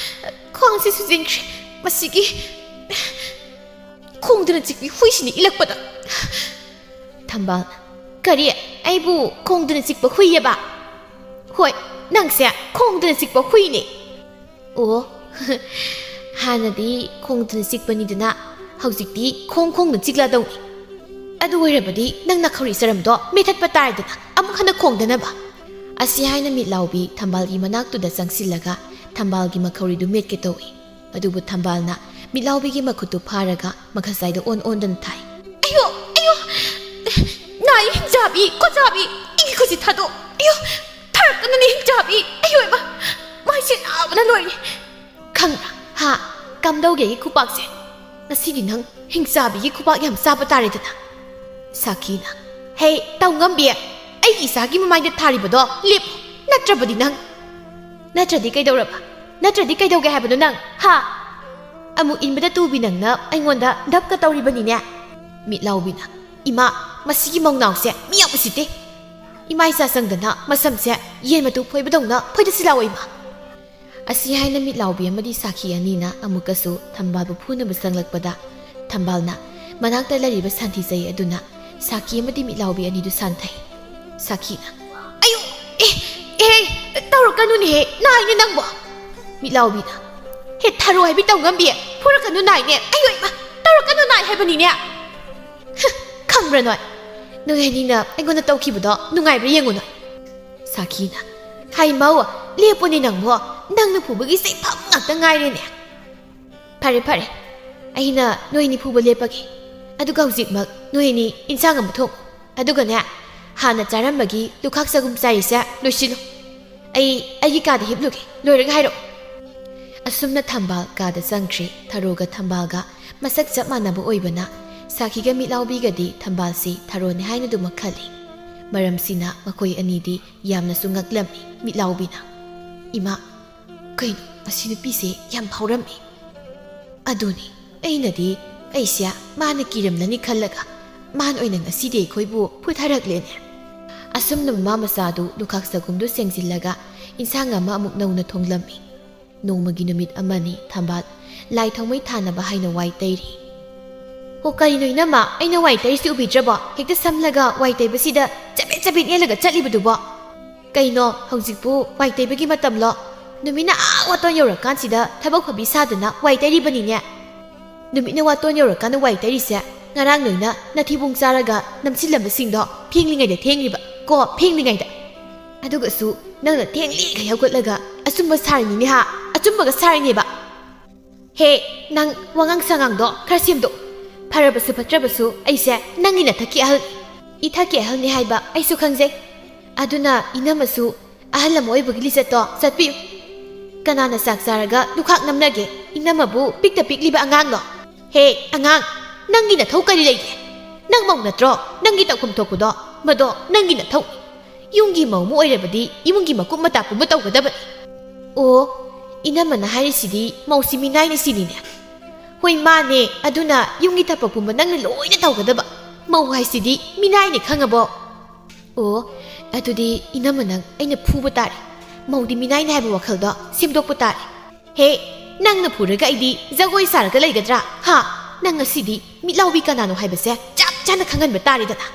ꯈ꯭ꯋꯥꯡꯁꯤ ꯁꯨꯖꯤꯟꯈ꯭ꯔꯦ, ꯃꯁꯤꯒꯤ ꯈꯣꯡꯗꯨꯅ ꯆꯤꯛꯄꯤ ꯍꯨꯏꯁꯤꯅ ꯏꯜꯂꯛꯄꯗ꯫" ꯊꯝꯕꯥꯜ, "ꯀꯔꯤ? ꯑꯩꯕꯨ ꯈꯣꯡꯗꯨꯅ ꯆꯤꯛꯄ ꯍꯨꯏꯌꯦꯕ? ꯍꯣꯏ, ꯅꯪꯁꯦ ꯈꯣꯡꯗꯨꯅ ꯆꯤꯛꯄ ꯍꯨꯏꯅꯦ꯫ ꯑꯣ, ꯍꯥꯟꯅꯗꯤ ꯈꯣꯡꯗꯨꯅ ꯆꯤꯛꯄꯅꯤꯗꯅ, ꯍꯧꯖꯤꯛꯇꯤ ꯈꯣꯡ ꯈꯣꯡꯅ ꯆꯤꯛꯂꯗꯧꯅꯤ꯫ ꯑꯗꯨ ꯑꯣꯏꯔꯕꯗꯤ ꯅꯪ ꯅꯈꯧꯔꯤ ꯆꯔꯝꯗꯣ ꯃꯦꯊꯠꯄ ꯇꯥꯔꯦꯗꯅ, ꯑꯃꯨꯛ ꯍꯟꯅ ꯈꯣꯡꯗꯅꯕ꯫ ꯑꯁꯤ ꯍꯥꯏꯅ ꯃꯤꯠꯂꯥꯎꯕꯤ ꯊꯝꯕꯥꯜꯒꯤ ꯃꯅꯥꯛꯇꯨꯗ ꯆꯪꯁꯤꯜꯂꯒ ꯊꯝꯕꯥꯜꯒꯤ ꯃꯈꯧꯔꯤꯗꯨ ꯃꯦꯠꯀꯦ ꯇꯧꯏ꯫ ꯑꯗꯨꯕꯨ ꯊꯝꯕꯥꯜꯅ ꯃꯤꯠꯂꯥꯎꯕꯤꯒꯤ ꯃꯈꯨꯠꯇꯨ ꯐꯥꯔꯒ ꯃꯈꯖꯥꯏꯗ ꯑꯣꯟ ꯑꯣꯟꯗꯅ ꯊꯥꯏ꯫ "ꯑꯌꯣ, ꯑꯌꯣ! ꯅꯥꯏ, ꯍꯤꯡꯆꯥꯕꯤ, ꯀꯣꯆꯥꯕꯤ! ꯑꯩꯒꯤ ꯈꯨꯠꯁꯤ ꯊꯥꯗꯣꯛ! ꯑꯌꯣ! ꯊꯥꯔꯛꯀꯅꯨꯅꯦ, ꯍꯤꯡꯆꯥꯕꯤ! ꯑꯌꯣ, ꯏꯃꯥ! ꯃꯥꯏꯁꯦ ꯅꯥꯕꯅ ꯂꯣꯏꯔꯦ!" "ꯈꯪꯕ꯭ꯔꯥ? ꯍꯥ? ꯀꯝꯗꯧꯒꯦ ꯑꯩꯒꯤ ꯈꯨꯄꯥꯛꯁꯦ? ꯉꯁꯤꯗꯤ ꯅꯪ ꯍꯤꯡꯆꯥꯕꯤꯒꯤ ꯈꯨꯄꯥꯛ ꯌꯥꯝ ꯆꯥꯕ ꯇꯥꯔꯦꯗꯅ꯫" ꯁꯥꯈꯤꯅ, "ꯍꯦ, ꯇꯧꯉꯝꯕꯤ! ꯑꯩꯒꯤ ꯏꯆꯥꯒꯤ ꯃꯃꯥꯏꯗ ꯊꯥꯔꯤꯕꯗꯣ ꯂꯦꯞꯄꯨ! ꯅꯠꯇ꯭ꯔꯕꯗꯤ ꯅꯪ..." "ꯅꯠꯇ꯭ꯔꯗꯤ ꯀꯩꯗꯧꯔꯕ? ꯅꯠꯇ꯭ꯔꯗꯤ ꯀꯩꯗꯧꯒꯦ ꯍꯥꯏꯕꯅꯣ ꯅꯪ, ꯍꯥ? ꯑꯃꯨꯛ ꯏꯟꯕꯗ ꯇꯨꯕꯤ ꯅꯪꯅ ꯑꯩꯉꯣꯟꯗ ꯙꯞꯀ ꯇꯧꯔꯤꯕꯅꯤꯅꯦ?" ꯃꯤꯠꯂꯥꯎꯕꯤꯅ, "ꯏꯃꯥ, ꯃꯁꯤꯒꯤ ꯃꯧꯅꯥꯎꯁꯦ ꯃꯤ ꯌꯥꯝ ꯎꯁꯤꯠꯇꯦ꯫ ꯏꯃꯥ ꯏꯆꯥ ꯆꯪꯗꯅ ꯃꯁꯝꯁꯦ ꯌꯦꯟ ꯃꯇꯨ ꯐꯣꯏꯕꯗꯧꯅ ꯐꯣꯏꯗꯁꯤ ꯂꯥꯛꯑꯣ, ꯏꯃꯥ!" ꯑꯁꯤ ꯍꯥꯏꯅ ꯃꯤꯠꯂꯥꯎꯕꯤ ꯑꯃꯗꯤ ꯁꯥꯈꯤ ꯑꯅꯤꯅ ꯑꯃꯨꯛꯀꯁꯨ ꯊꯝꯕꯥꯜꯕꯨ ꯐꯨꯅꯕ ꯆꯪꯂꯛꯄꯗ, ꯊꯝꯕꯥꯜꯅ ꯃꯅꯥꯛꯇ ꯂꯩꯔꯤꯕ ꯁꯥꯟꯊꯤ ꯆꯩ ꯑꯗꯨꯅ ꯁꯥꯈꯤ ꯑꯃꯗꯤ ꯃꯤꯠꯂꯥꯎꯕꯤ ꯑꯅꯤꯗꯨ ꯁꯥꯟꯊꯩ꯫ ꯁꯥꯈꯤꯅ, "ꯑꯌꯨ! ꯑꯦ! ꯑꯦ! ꯇꯧꯔꯛꯀꯅꯨꯅꯦꯍꯦ! ꯅꯥꯏꯅꯦ ꯅꯪꯕꯣ!" ꯃꯤꯠꯂꯥꯎꯕꯤꯅ, "ꯍꯦ, ꯊꯔꯣ ꯍꯥꯏꯕꯤ ꯇꯧꯉꯝꯕꯤ! ꯐꯨꯔꯛꯀꯅꯨ, ꯅꯥꯏꯅꯦ! ꯑꯌꯣ, ꯏꯃꯥ! ꯇꯧꯔꯛꯀꯅꯨ, ꯅꯥꯏ ꯍꯥꯏꯕꯅꯤꯅꯦ!" "ꯍ, ꯈꯪꯕ꯭ꯔꯥ ꯅꯣꯏ? ꯅꯣꯏ ꯑꯅꯤꯅ ꯑꯩꯉꯣꯟꯗ ꯇꯧꯈꯤꯕꯗꯣ ꯅꯨꯡꯉꯥꯏꯕ꯭ꯔꯥ ꯌꯦꯡꯉꯨ ꯅꯣꯏ꯫" ꯁꯥꯈꯤꯅ, "ꯍꯥꯏ ꯃꯧ, ꯂꯦꯞꯄꯨꯅꯦ ꯅꯪꯕꯣ! ꯅꯪꯅ ꯐꯨꯕꯒꯤ ꯆꯩꯐꯝ ꯉꯥꯛꯇ ꯉꯥꯏꯔꯦꯅꯦ꯫ ꯐꯔꯦ, ꯐꯔꯦ, ꯑꯩꯅ ꯅꯣꯏ ꯑꯅꯤ ꯐꯨꯕ ꯂꯦꯞꯄꯒꯦ꯫ ꯑꯗꯨꯒ ꯍꯧꯖꯤꯛꯃꯛ ꯅꯣꯏ ꯑꯅꯤ ꯏꯟꯁꯥꯡ ꯑꯃ ꯊꯣꯡꯉꯨ꯫ ꯑꯗꯨꯒꯅꯦ, ꯍꯥꯟꯅ ꯆꯥꯔꯝꯕꯒꯤ ꯂꯨꯈꯥꯛ ꯆꯒꯨꯝ ꯆꯥꯔꯤꯁꯦ ꯂꯣꯏꯁꯤꯜꯂꯨ꯫ ꯑꯩ ꯑꯩꯒꯤ ꯀꯥꯗ ꯍꯤꯞꯂꯨꯒꯦ, ꯂꯣꯏꯔꯒ ꯍꯥꯏꯔꯛꯑꯣ꯫" ꯑꯁꯨꯝꯅ ꯊꯝꯕꯥꯜ ꯀꯥꯗ ꯆꯪꯈ꯭ꯔꯦ꯫ ꯊꯔꯣꯒ ꯊꯝꯕꯥꯜꯒ ꯃꯁꯛ ꯆꯞ ꯃꯥꯟꯅꯕ ꯑꯣꯏꯕꯅ ꯁꯥꯈꯤꯒ ꯃꯤꯠꯂꯥꯎꯕꯤꯒꯗꯤ ꯊꯝꯕꯥꯜꯁꯤ ꯊꯔꯣꯅꯦ ꯍꯥꯏꯅ ꯑꯗꯨꯃꯛ ꯈꯜꯂꯤ꯫ ꯃꯔꯝꯁꯤꯅ ꯃꯈꯣꯏ ꯑꯅꯤꯗꯤ ꯌꯥꯝꯅꯁꯨ ꯉꯛꯂꯝꯃꯤ꯫ ꯃꯤꯠꯂꯥꯎꯕꯤꯅ, "ꯏꯃꯥ, ꯀꯩꯅꯣ, ꯃꯁꯤ ꯅꯨꯄꯤꯁꯦ ꯌꯥꯝ ꯐꯥꯎꯔꯝꯃꯤ꯫ ꯑꯗꯨꯅꯤ, ꯑꯩꯅꯗꯤ ꯑꯩꯁꯦ ꯃꯥꯅ ꯀꯤꯔꯝꯂꯅꯤ ꯈꯜꯂꯒ ꯃꯥꯅ ꯑꯣꯏꯅ ꯉꯁꯤꯗꯤ ꯑꯩꯈꯣꯏꯕꯨ ꯐꯨꯊꯔꯛꯂꯦꯅꯦ꯫" ꯑꯁꯨꯝꯅ ꯃꯃꯥ ꯃꯆꯥꯗꯨ ꯂꯨꯈꯥꯛ ꯆꯒꯨꯝꯗꯨ ꯁꯦꯡꯖꯤꯜꯂꯒ ꯏꯟꯁꯥꯡ ꯑꯃ ꯑꯃꯨꯛ ꯅꯧꯅ ꯊꯣꯡꯂꯝꯃꯤ꯫ ꯅꯣꯡꯃꯒꯤ ꯅꯨꯃꯤꯠ ꯑꯃꯅꯤ ꯊꯝꯕꯥꯜ ꯂꯥꯏ ꯊꯥꯎꯃꯩ ꯊꯥꯅꯕ ꯍꯥꯏꯅ ꯋꯥꯏ ꯇꯩꯔꯤ꯫ "ꯍꯣ, ꯀꯔꯤꯅꯣ ꯏꯅꯝꯃ, ꯑꯩꯅ ꯋꯥꯏ ꯇꯩꯔꯤꯁꯤ ꯎꯕꯤꯗ꯭ꯔꯕꯣ? ꯍꯦꯛꯇ ꯁꯝꯂꯒ ꯋꯥꯏ ꯇꯩꯕꯁꯤꯗ ꯆꯞ ꯆꯕꯦꯠ ꯆꯕꯦꯠ ꯅꯦꯜꯂꯒ ꯆꯠꯂꯤꯕꯗꯨꯕꯣ? ꯀꯩꯅꯣ, ꯍꯧꯖꯤꯛꯄꯨ ꯋꯥꯏ ꯇꯩꯕꯒꯤ ꯃꯇꯝꯂꯣ? ꯅꯨꯃꯤꯠꯅ ꯑꯥ ꯋꯥꯇꯣꯟ ꯌꯧꯔꯀꯥꯟꯁꯤꯗ ꯊꯕꯛ ꯐꯕꯤ ꯁꯥꯗꯅ ꯋꯥꯏ ꯇꯩꯔꯤꯕꯅꯤꯅꯦ꯫ ꯅꯨꯃꯤꯠꯅ ꯋꯥꯇꯣꯟ ꯌꯧꯔꯀꯥꯟꯗ ꯋꯥꯏ ꯇꯩꯔꯤꯁꯦ, ꯉꯔꯥꯡ ꯅꯣꯏꯅ ꯅꯊꯤꯕꯣꯡ ꯆꯥꯔꯒ ꯅꯝꯁꯤꯜꯂꯝꯕꯁꯤꯡꯗꯣ ꯐꯦꯡꯂꯤꯉꯩꯗ ꯊꯦꯡꯂꯤꯕ ꯀꯣ, ꯐꯦꯡꯂꯤꯉꯩꯗ꯫ ꯑꯗꯨꯒꯁꯨ ꯅꯪꯅ ꯊꯦꯡꯂꯤꯈꯩ ꯍꯧꯒꯠꯂꯒ ꯑꯆꯨꯝꯕ ꯁꯥꯔꯤꯅꯤꯅꯦ ꯍꯥ? ꯑꯆꯨꯝꯕꯒ ꯁꯥꯔꯤꯅꯦꯕ꯫ ꯍꯦ, ꯅꯪ ꯋꯥꯉꯥꯡ ꯁꯉꯥꯡꯗꯣ ꯈꯔ ꯁꯦꯝꯗꯣꯛ꯫ ꯐꯔꯕꯁꯨ ꯐꯠꯇ꯭ꯔꯕꯁꯨ ꯑꯩꯁꯦ ꯅꯪꯒꯤ ꯅꯊꯛꯀꯤ ꯑꯍꯜ, ꯏꯊꯛꯀꯤ ꯑꯍꯜꯅꯤ ꯍꯥꯏꯕ ꯑꯩꯁꯨ ꯈꯪꯖꯩ꯫ ꯑꯗꯨꯅ ꯏꯅꯝꯃꯁꯨ ꯑꯍꯜ ꯑꯃ ꯑꯣꯏꯕꯒꯤ ꯂꯤꯆꯠꯇꯣ ꯆꯠꯄꯤꯌꯨ꯫ ꯀꯅꯥꯅ ꯆꯥꯛ ꯆꯥꯔꯒ ꯂꯨꯈꯥꯛ ꯅꯝꯅꯒꯦ? ꯏꯅꯝꯃꯕꯨ ꯄꯤꯛꯇ ꯄꯤꯛꯂꯤꯕ ꯑꯉꯥꯡꯂꯣ? ꯍꯦ, ꯑꯉꯥꯡ, ꯅꯪꯒꯤ ꯅꯊꯧ ꯀꯔꯤ ꯂꯩꯒꯦ? ꯅꯪ ꯃꯧ ꯅꯠꯇ꯭ꯔꯣ? ꯅꯪꯒꯤ ꯇꯧꯐꯝ ꯊꯣꯛꯄꯗꯣ, ꯃꯗꯣ ꯅꯪꯒꯤ ꯅꯊꯧ꯫ ꯌꯨꯝꯒꯤ ꯃꯧ ꯑꯃ ꯑꯣꯏꯔꯕꯗꯤ ꯏꯃꯨꯡꯒꯤ ꯃꯀꯨꯞ ꯃꯇꯥ ꯄꯨꯝꯕ ꯇꯧꯒꯗꯕꯅꯤ꯫ ꯑꯣ, ꯏꯅꯝꯃꯅ ꯍꯥꯏꯔꯤꯁꯤꯗꯤ ꯃꯧꯁꯤ ꯃꯤꯅꯥꯏꯅꯤ ꯁꯤꯅꯤꯅꯦ꯫ ꯍꯣꯏ, ꯃꯥꯅꯦ꯫ ꯑꯗꯨꯅ ꯌꯨꯝꯒꯤ ꯊꯕꯛ ꯄꯨꯝꯕ ꯅꯪꯅ ꯂꯣꯏꯅ ꯇꯧꯒꯗꯕ꯫ ꯃꯧ ꯍꯥꯏꯁꯤꯗꯤ ꯃꯤꯅꯥꯏꯅꯤ, ꯈꯪꯉꯕꯣ? ꯑꯣ, ꯑꯗꯨꯗꯤ ꯏꯅꯝꯃ ꯅꯪ ꯑꯩꯅ ꯐꯨꯕ ꯇꯥꯔꯦ꯫ ꯃꯧꯗꯤ ꯃꯤꯅꯥꯏꯅꯤ ꯍꯥꯏꯕ ꯋꯥꯈꯜꯗꯣ ꯁꯦꯝꯗꯣꯛꯄ ꯇꯥꯔꯦ꯫ ꯍꯦ, ꯅꯪꯅ ꯐꯨꯔꯒ ꯑꯩꯗꯤ ꯖꯒꯣꯏ ꯁꯥꯔꯒ ꯂꯩꯒꯗ꯭ꯔꯥ? ꯍꯥ? ꯅꯪ ꯉꯁꯤꯗꯤ ꯃꯤꯠꯂꯥꯎꯕꯤ ꯀꯅꯥꯅꯣ ꯍꯥꯏꯕꯁꯦ ꯆꯞ ꯆꯥꯅ ꯈꯪꯍꯟꯕ ꯇꯥꯔꯦꯗꯅ꯫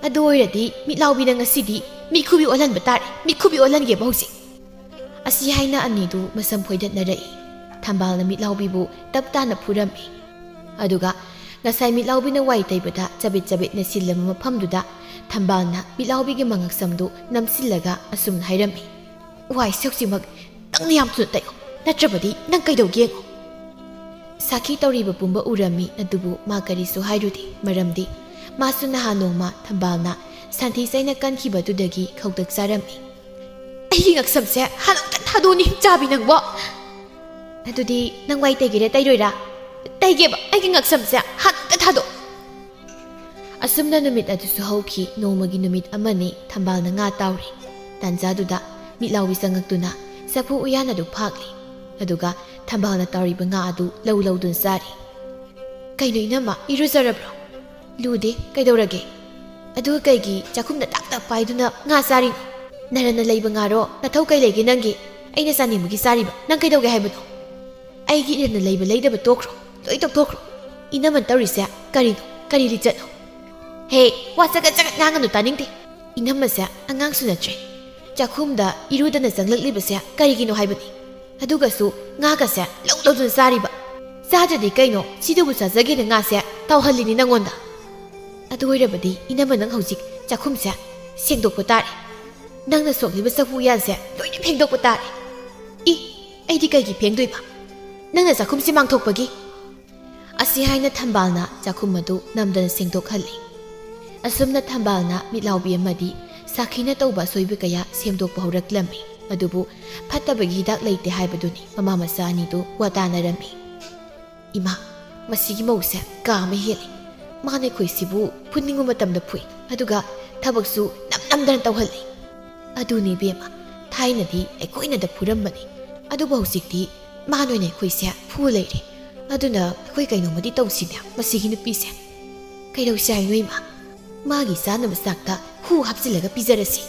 ꯑꯗꯨ ꯑꯣꯏꯔꯗꯤ ꯃꯤꯠꯂꯥꯎꯕꯤꯅ ꯉꯁꯤꯗꯤ ꯃꯤꯈꯨꯕꯤ ꯑꯣꯜꯍꯟꯕ ꯇꯥꯔꯦ꯫ ꯃꯤꯈꯨꯕꯤ ꯑꯣꯜꯍꯟꯒꯦꯕ ꯍꯧꯖꯤꯛ꯫ ꯑꯁꯤ ꯍꯥꯏꯅ ꯑꯅꯤꯗꯨ ꯃꯁꯝ ꯐꯣꯏꯗꯠꯅꯔꯛꯏ꯫ ꯊꯝꯕꯥꯜꯅ ꯃꯤꯠꯂꯥꯎꯕꯤꯕꯨ ꯇꯞ ꯇꯥꯅ ꯐꯨꯔꯝꯃꯤ꯫ ꯑꯗꯨꯒ ꯉꯁꯥꯏ ꯃꯤꯠꯂꯥꯎꯕꯤꯅ ꯋꯥꯏ ꯇꯩꯕꯗ ꯆꯕꯤꯠ ꯆꯕꯤꯠꯅ ꯁꯤꯜꯂꯝꯕ ꯃꯐꯝꯗꯨꯗ ꯊꯝꯕꯥꯜꯅ ꯃꯤꯠꯂꯥꯎꯕꯤꯒꯤ ꯃꯉꯛꯁꯝꯗꯨ ꯅꯝꯁꯤꯜꯂꯒ ꯑꯁꯨꯝꯅ ꯍꯥꯏꯔꯝꯃꯤ, "ꯋꯥꯏꯁꯦ ꯍꯧꯖꯤꯛꯃꯛ ꯅꯪꯅ ꯌꯥꯝ ꯊꯨꯅ ꯇꯩꯌꯣ, ꯅꯠꯇ꯭ꯔꯕꯗꯤ ꯅꯪ ꯀꯩꯗꯧꯒꯦ ꯌꯦꯡꯉꯣ"꯫ ꯁꯥꯈꯤ ꯇꯧꯔꯤꯕ ꯄꯨꯝꯕ ꯎꯔꯝꯃꯤ, ꯑꯗꯨꯕꯨ ꯃꯥ ꯀꯔꯤꯁꯨ ꯍꯥꯏꯔꯨꯗꯦ, ꯃꯔꯝꯗꯤ ꯃꯥꯁꯨ ꯅꯍꯥꯟ ꯅꯣꯡꯃ ꯊꯝꯕꯥꯜꯅ ꯁꯟꯊꯤ ꯆꯩꯅ ꯀꯟꯈꯤꯕꯗꯨꯗꯒꯤ ꯈꯧꯇꯛ ꯆꯥꯔꯝꯃꯤ꯫ "ꯑꯩꯒꯤ ꯉꯛꯁꯝꯁꯦ ꯍꯥꯟꯅ ꯑꯝꯇ ꯊꯥꯗꯣꯛꯑꯣ, ꯅꯤꯡꯆꯥꯕꯤ ꯅꯪꯕꯣ!" "ꯑꯗꯨꯗꯤ ꯅꯪ ꯋꯥꯏ ꯇꯩꯒꯦꯔꯥ ꯇꯩꯔꯣꯏꯔꯥ?" "ꯇꯩꯒꯦꯕ, ꯑꯩꯒꯤ ꯉꯛꯁꯝꯁꯦ ꯍꯥꯟꯅ ꯑꯝꯇ ꯊꯥꯗꯣꯛꯑꯣ!" ꯑꯁꯨꯝꯅ ꯅꯨꯃꯤꯠ ꯑꯗꯨꯁꯨ ꯍꯧꯈꯤ꯫ ꯅꯣꯡꯃꯒꯤ ꯅꯨꯃꯤꯠ ꯑꯃꯅꯤ ꯊꯝꯕꯥꯜꯅ ꯉꯥ ꯇꯥꯎꯔꯤ꯫ ꯇꯥꯟꯖꯥꯗꯨꯗ ꯃꯤꯠꯂꯥꯎꯕꯤ ꯆꯪꯉꯛꯇꯨꯅ ꯆꯐꯨ ꯎꯌꯥꯟ ꯑꯗꯨ ꯐꯥꯛꯂꯤ꯫ ꯑꯗꯨꯒ ꯊꯝꯕꯥꯜꯅ ꯇꯥꯎꯔꯤꯕ ꯉꯥ ꯑꯗꯨ ꯂꯧ ꯂꯧꯗꯨꯅ ꯆꯥꯔꯤ꯫ "ꯀꯩꯅꯣ ꯏꯅꯝꯃ, ꯏꯔꯨꯖꯔꯕ꯭ꯔꯣ?" "ꯂꯨꯗꯦ, ꯀꯩꯗꯧꯔꯒꯦ?" "ꯑꯗꯨꯒ ꯀꯩꯒꯤ ꯆꯥꯛꯈꯨꯝꯗ ꯇꯥꯛ ꯇꯥꯛ ꯄꯥꯏꯗꯨꯅ ꯉꯥ ꯆꯥꯔꯤꯅꯣ? ꯅꯔꯟꯅ ꯂꯩꯕ ꯉꯥꯔꯣ? ꯅꯊꯧ ꯀꯩ ꯂꯩꯒꯦ ꯅꯪꯒꯤ? ꯑꯩꯅ ꯆꯥꯅꯤꯡꯕꯒꯤ ꯆꯥꯔꯤꯕ, ꯅꯪ ꯀꯩꯗꯧꯒꯦ ꯍꯥꯏꯕꯅꯣ?" "ꯑꯩꯒꯤ ꯏꯔꯟꯅ ꯂꯩꯕ ꯂꯩꯗꯕ ꯇꯣꯛꯈ꯭ꯔꯣ, ꯂꯣꯏ ꯇꯣꯛꯊꯣꯛꯈ꯭ꯔꯣ꯫ ꯏꯅꯝꯃꯅ ꯇꯧꯔꯤꯁꯦ ꯀꯔꯤꯅꯣ? ꯀꯔꯤ ꯂꯤꯆꯠꯅꯣ?" "ꯍꯦ, ꯋꯥ ꯆꯒꯠ ꯆꯒꯠ ꯉꯥꯡꯒꯅꯨ, ꯇꯥꯅꯤꯡꯗꯦ꯫ "ꯏꯅꯝꯃꯁꯦ ꯑꯉꯥꯡꯁꯨ ꯅꯠꯇ꯭ꯔꯦ꯫ ꯆꯥꯛꯈꯨꯝꯗ ꯏꯔꯨꯗꯅ ꯆꯪꯂꯛꯂꯤꯕꯁꯦ ꯀꯔꯤꯒꯤꯅꯣ ꯍꯥꯏꯕꯅꯤ? ꯑꯗꯨꯒꯁꯨ ꯉꯥꯒꯁꯦ ꯂꯧ ꯂꯧꯗꯨꯅ ꯆꯥꯔꯤꯕ꯫ ꯆꯥꯗ꯭ꯔꯗꯤ ꯀꯩꯅꯣ, ꯁꯤꯗꯕꯨ ꯆꯥꯖꯒꯦꯅ ꯉꯥꯁꯦ ꯇꯥꯎꯍꯜꯂꯤꯅꯤ ꯅꯪꯉꯣꯟꯗ꯫ ꯑꯗꯨ ꯑꯣꯏꯔꯕꯗꯤ ꯏꯅꯝꯃ, ꯅꯪ ꯍꯧꯖꯤꯛ ꯆꯥꯛꯈꯨꯝꯁꯦ ꯁꯦꯡꯗꯣꯛꯄ ꯇꯥꯔꯦ꯫ ꯅꯪꯅ ꯁꯣꯛꯂꯤꯕ ꯆꯐꯨ ꯎꯌꯥꯟꯁꯦ ꯂꯣꯏꯅ ꯐꯦꯡꯗꯣꯛꯄ ꯇꯥꯔꯦ꯫ ꯏ, ꯑꯩꯗꯤ ꯀꯩꯒꯤ ꯐꯦꯡꯗꯣꯏꯕ? ꯅꯪꯅ ꯆꯥꯛꯈꯨꯝꯁꯦ ꯃꯥꯡꯊꯣꯛꯄꯒꯤ?" ꯑꯁꯤ ꯍꯥꯏꯅ ꯊꯝꯕꯥꯜꯅ ꯆꯥꯛꯈꯨꯝ ꯑꯗꯨ ꯅꯝꯗꯅ ꯁꯦꯡꯗꯣꯛꯍꯜꯂꯤ꯫ ꯑꯁꯨꯝꯅ ꯊꯝꯕꯥꯜꯅ ꯃꯤꯠꯂꯥꯎꯕꯤ ꯑꯃꯗꯤ ꯁꯥꯈꯤꯅ ꯇꯧꯕ ꯑꯁꯣꯏꯕ ꯀꯌꯥ ꯁꯦꯝꯗꯣꯛꯄ ꯍꯧꯔꯛꯂꯝꯃꯤ꯫ ꯑꯗꯨꯕꯨ ꯐꯠꯇꯕꯒꯤ ꯍꯤꯗꯥꯛ ꯂꯩꯇꯦ ꯍꯥꯏꯕꯗꯨꯅꯤ ꯃꯃꯥ ꯃꯆꯥ ꯑꯅꯤꯗꯨ ꯋꯥ ꯇꯥꯅꯔꯝꯃꯤ꯫ "ꯏꯃꯥ, ꯃꯁꯤꯒꯤ ꯃꯧꯁꯦ ꯀꯥ ꯑꯃ ꯍꯦꯜꯂꯤ꯫ ꯃꯥꯅ ꯑꯩꯈꯣꯏꯁꯤꯕꯨ ꯐꯨꯅꯤꯡꯕ ꯃꯇꯝꯗ ꯐꯨꯏ, ꯑꯗꯨꯒ ꯊꯕꯛꯁꯨ ꯅꯝ ꯅꯝꯗꯅ ꯇꯧꯍꯜꯂꯤ꯫ ꯑꯗꯨꯅꯤ ꯏꯕꯦꯝꯃ, ꯊꯥꯏꯅꯗꯤ ꯑꯩꯈꯣꯏꯅꯗ ꯐꯨꯔꯝꯕꯅꯤ, ꯑꯗꯨꯕꯨ ꯍꯧꯖꯤꯛꯇꯤ ꯃꯥꯅ ꯑꯣꯏꯅ ꯑꯩꯈꯣꯏꯁꯦ ꯐꯨ ꯂꯩꯔꯦ꯫ ꯑꯗꯨꯅ ꯑꯩꯈꯣꯏ ꯀꯩꯅꯣꯝꯃꯗꯤ ꯇꯧꯁꯤꯅꯦ ꯃꯁꯤꯒꯤ ꯅꯨꯄꯤꯁꯦ꯫ ꯀꯩꯗꯧꯁꯤ ꯍꯥꯏꯅꯣ ꯏꯃꯥ? ꯃꯥꯒꯤ ꯆꯥꯅꯕ ꯆꯥꯛꯇ ꯍꯨ ꯍꯥꯞꯆꯤꯜꯂꯒ ꯄꯤꯖꯔꯁꯤ꯫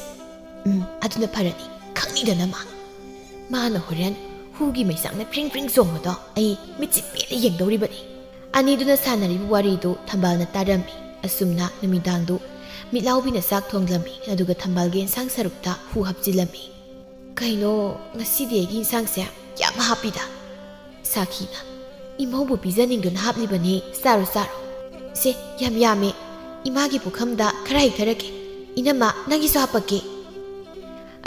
ꯎꯝ, ꯑꯗꯨꯅ ꯐꯔꯅꯤ, ꯈꯪꯅꯤꯗꯅ ꯃꯥ꯫ ꯃꯥꯅ ꯍꯣꯔꯦꯟ ꯍꯨꯒꯤ ꯃꯩꯆꯥꯛꯅ ꯐ꯭ꯔꯤꯡ ꯐ꯭ꯔꯤꯡ ꯆꯣꯡꯕꯗꯣ ꯑꯩ ꯃꯤꯠꯆꯤ ꯄꯦꯠꯅ ꯌꯦꯡꯗꯧꯔꯤꯕꯅꯤ꯫" ꯑꯅꯤꯗꯨꯅ ꯁꯥꯟꯅꯔꯤꯕ ꯋꯥꯔꯤꯗꯨ ꯊꯝꯕꯥꯜꯅ ꯇꯥꯔꯝꯃꯤ꯫ ꯑꯁꯨꯝꯅ ꯅꯨꯃꯤꯗꯥꯡꯗꯨ ꯃꯤꯠꯂꯥꯎꯕꯤꯅ ꯆꯥꯛ ꯊꯣꯡꯂꯝꯃꯤ, ꯑꯗꯨꯒ ꯊꯝꯕꯥꯜꯒꯤ ꯏꯟꯁꯥꯡ ꯁꯔꯨꯛꯇ ꯍꯨ ꯍꯥꯞꯆꯤꯜꯂꯝꯃꯤ꯫ "ꯀꯩꯅꯣ, ꯉꯁꯤꯗꯤ ꯑꯩꯒꯤ ꯏꯟꯁꯥꯡꯁꯦ ꯌꯥꯝ ꯍꯥꯞꯄꯤꯗ?" ꯁꯥꯈꯤꯅ, "ꯏꯃꯧꯕꯨ ꯄꯤꯖꯅꯤꯡꯗꯨꯅ ꯍꯥꯞꯂꯤꯕꯅꯤ, ꯆꯥꯔꯣ, ꯆꯥꯔꯣ꯫ ꯁꯦ, ꯌꯥꯝ ꯌꯥꯝꯃꯦ, ꯏꯃꯥꯒꯤ ꯄꯨꯈꯝꯗ ꯈꯔ ꯍꯩꯊꯔꯛꯀꯦ꯫ ꯏꯅꯝꯃ, ꯅꯪꯒꯤꯁꯨ ꯍꯥꯞꯄꯛꯀꯦ꯫"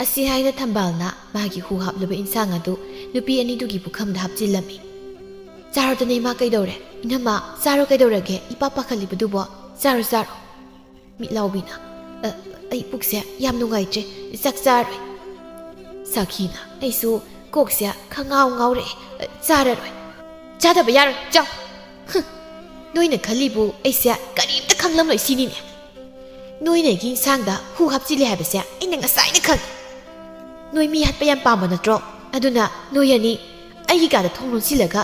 ꯑꯁꯤ ꯍꯥꯏꯅ ꯊꯝꯕꯥꯜꯅ ꯃꯥꯒꯤ ꯍꯨ ꯍꯥꯞꯂꯕ ꯏꯟꯁꯥꯡ ꯑꯗꯨ ꯅꯨꯄꯤ ꯑꯅꯤꯗꯨꯒꯤ ꯄꯨꯈꯝꯗ ꯍꯥꯞꯆꯤꯜꯂꯝꯃꯤ꯫ "ꯆꯥꯔꯣꯗꯅ ꯏꯃꯥ, ꯀꯩꯗꯧꯔꯦ? ꯏꯅꯝꯃ, ꯆꯥꯔꯣ, ꯀꯩꯗꯧꯔꯒꯦ? ꯏꯄꯥ ꯄꯥꯈꯠꯂꯤꯕꯗꯨꯕꯣ? ꯆꯥꯔꯣ, ꯆꯥꯔꯣ꯫" ꯃꯤꯠꯂꯥꯎꯕꯤꯅ, "ꯑ, ꯑꯩ ꯄꯨꯛꯁꯦ ꯌꯥꯝ ꯅꯨꯡꯉꯥꯏꯇ꯭ꯔꯦ, ꯆꯥꯛ ꯆꯥꯔꯣꯏ꯫" ꯁꯥꯈꯤꯅ, "ꯑꯩꯁꯨ ꯀꯣꯛꯁꯦ ꯈꯪꯉꯥꯎ ꯉꯥꯎꯔꯛꯑꯦ, ꯑ, ꯆꯥꯔꯔꯣꯏ꯫" "ꯆꯥꯗꯕ ꯌꯥꯔꯣꯏ, ꯆꯥꯎ꯫" "ꯍꯨꯝ, ꯅꯣꯏꯅ ꯈꯜꯂꯤꯕꯨ ꯑꯩꯁꯦ ꯀꯔꯤꯝꯇ ꯈꯪꯂꯝꯂꯣꯏ ꯁꯤꯅꯤꯅꯦ꯫ ꯅꯣꯏꯅ ꯑꯩꯒꯤ ꯏꯟꯁꯥꯡꯗ ꯍꯨ ꯍꯥꯞꯆꯤꯜꯂꯦ ꯍꯥꯏꯕꯁꯦ ꯑꯩꯅ ꯉꯁꯥꯏꯅ ꯈꯪꯉꯤ꯫ ꯅꯣꯏ ꯃꯤ ꯍꯥꯠꯄ ꯌꯥꯝ ꯄꯥꯝꯕ ꯅꯠꯇ꯭ꯔꯣ? ꯑꯗꯨꯅ ꯅꯣꯏ ꯑꯅꯤ ꯑꯩꯒꯤ ꯀꯥꯗ ꯊꯣꯡ ꯂꯣꯟꯁꯤꯜꯂꯒ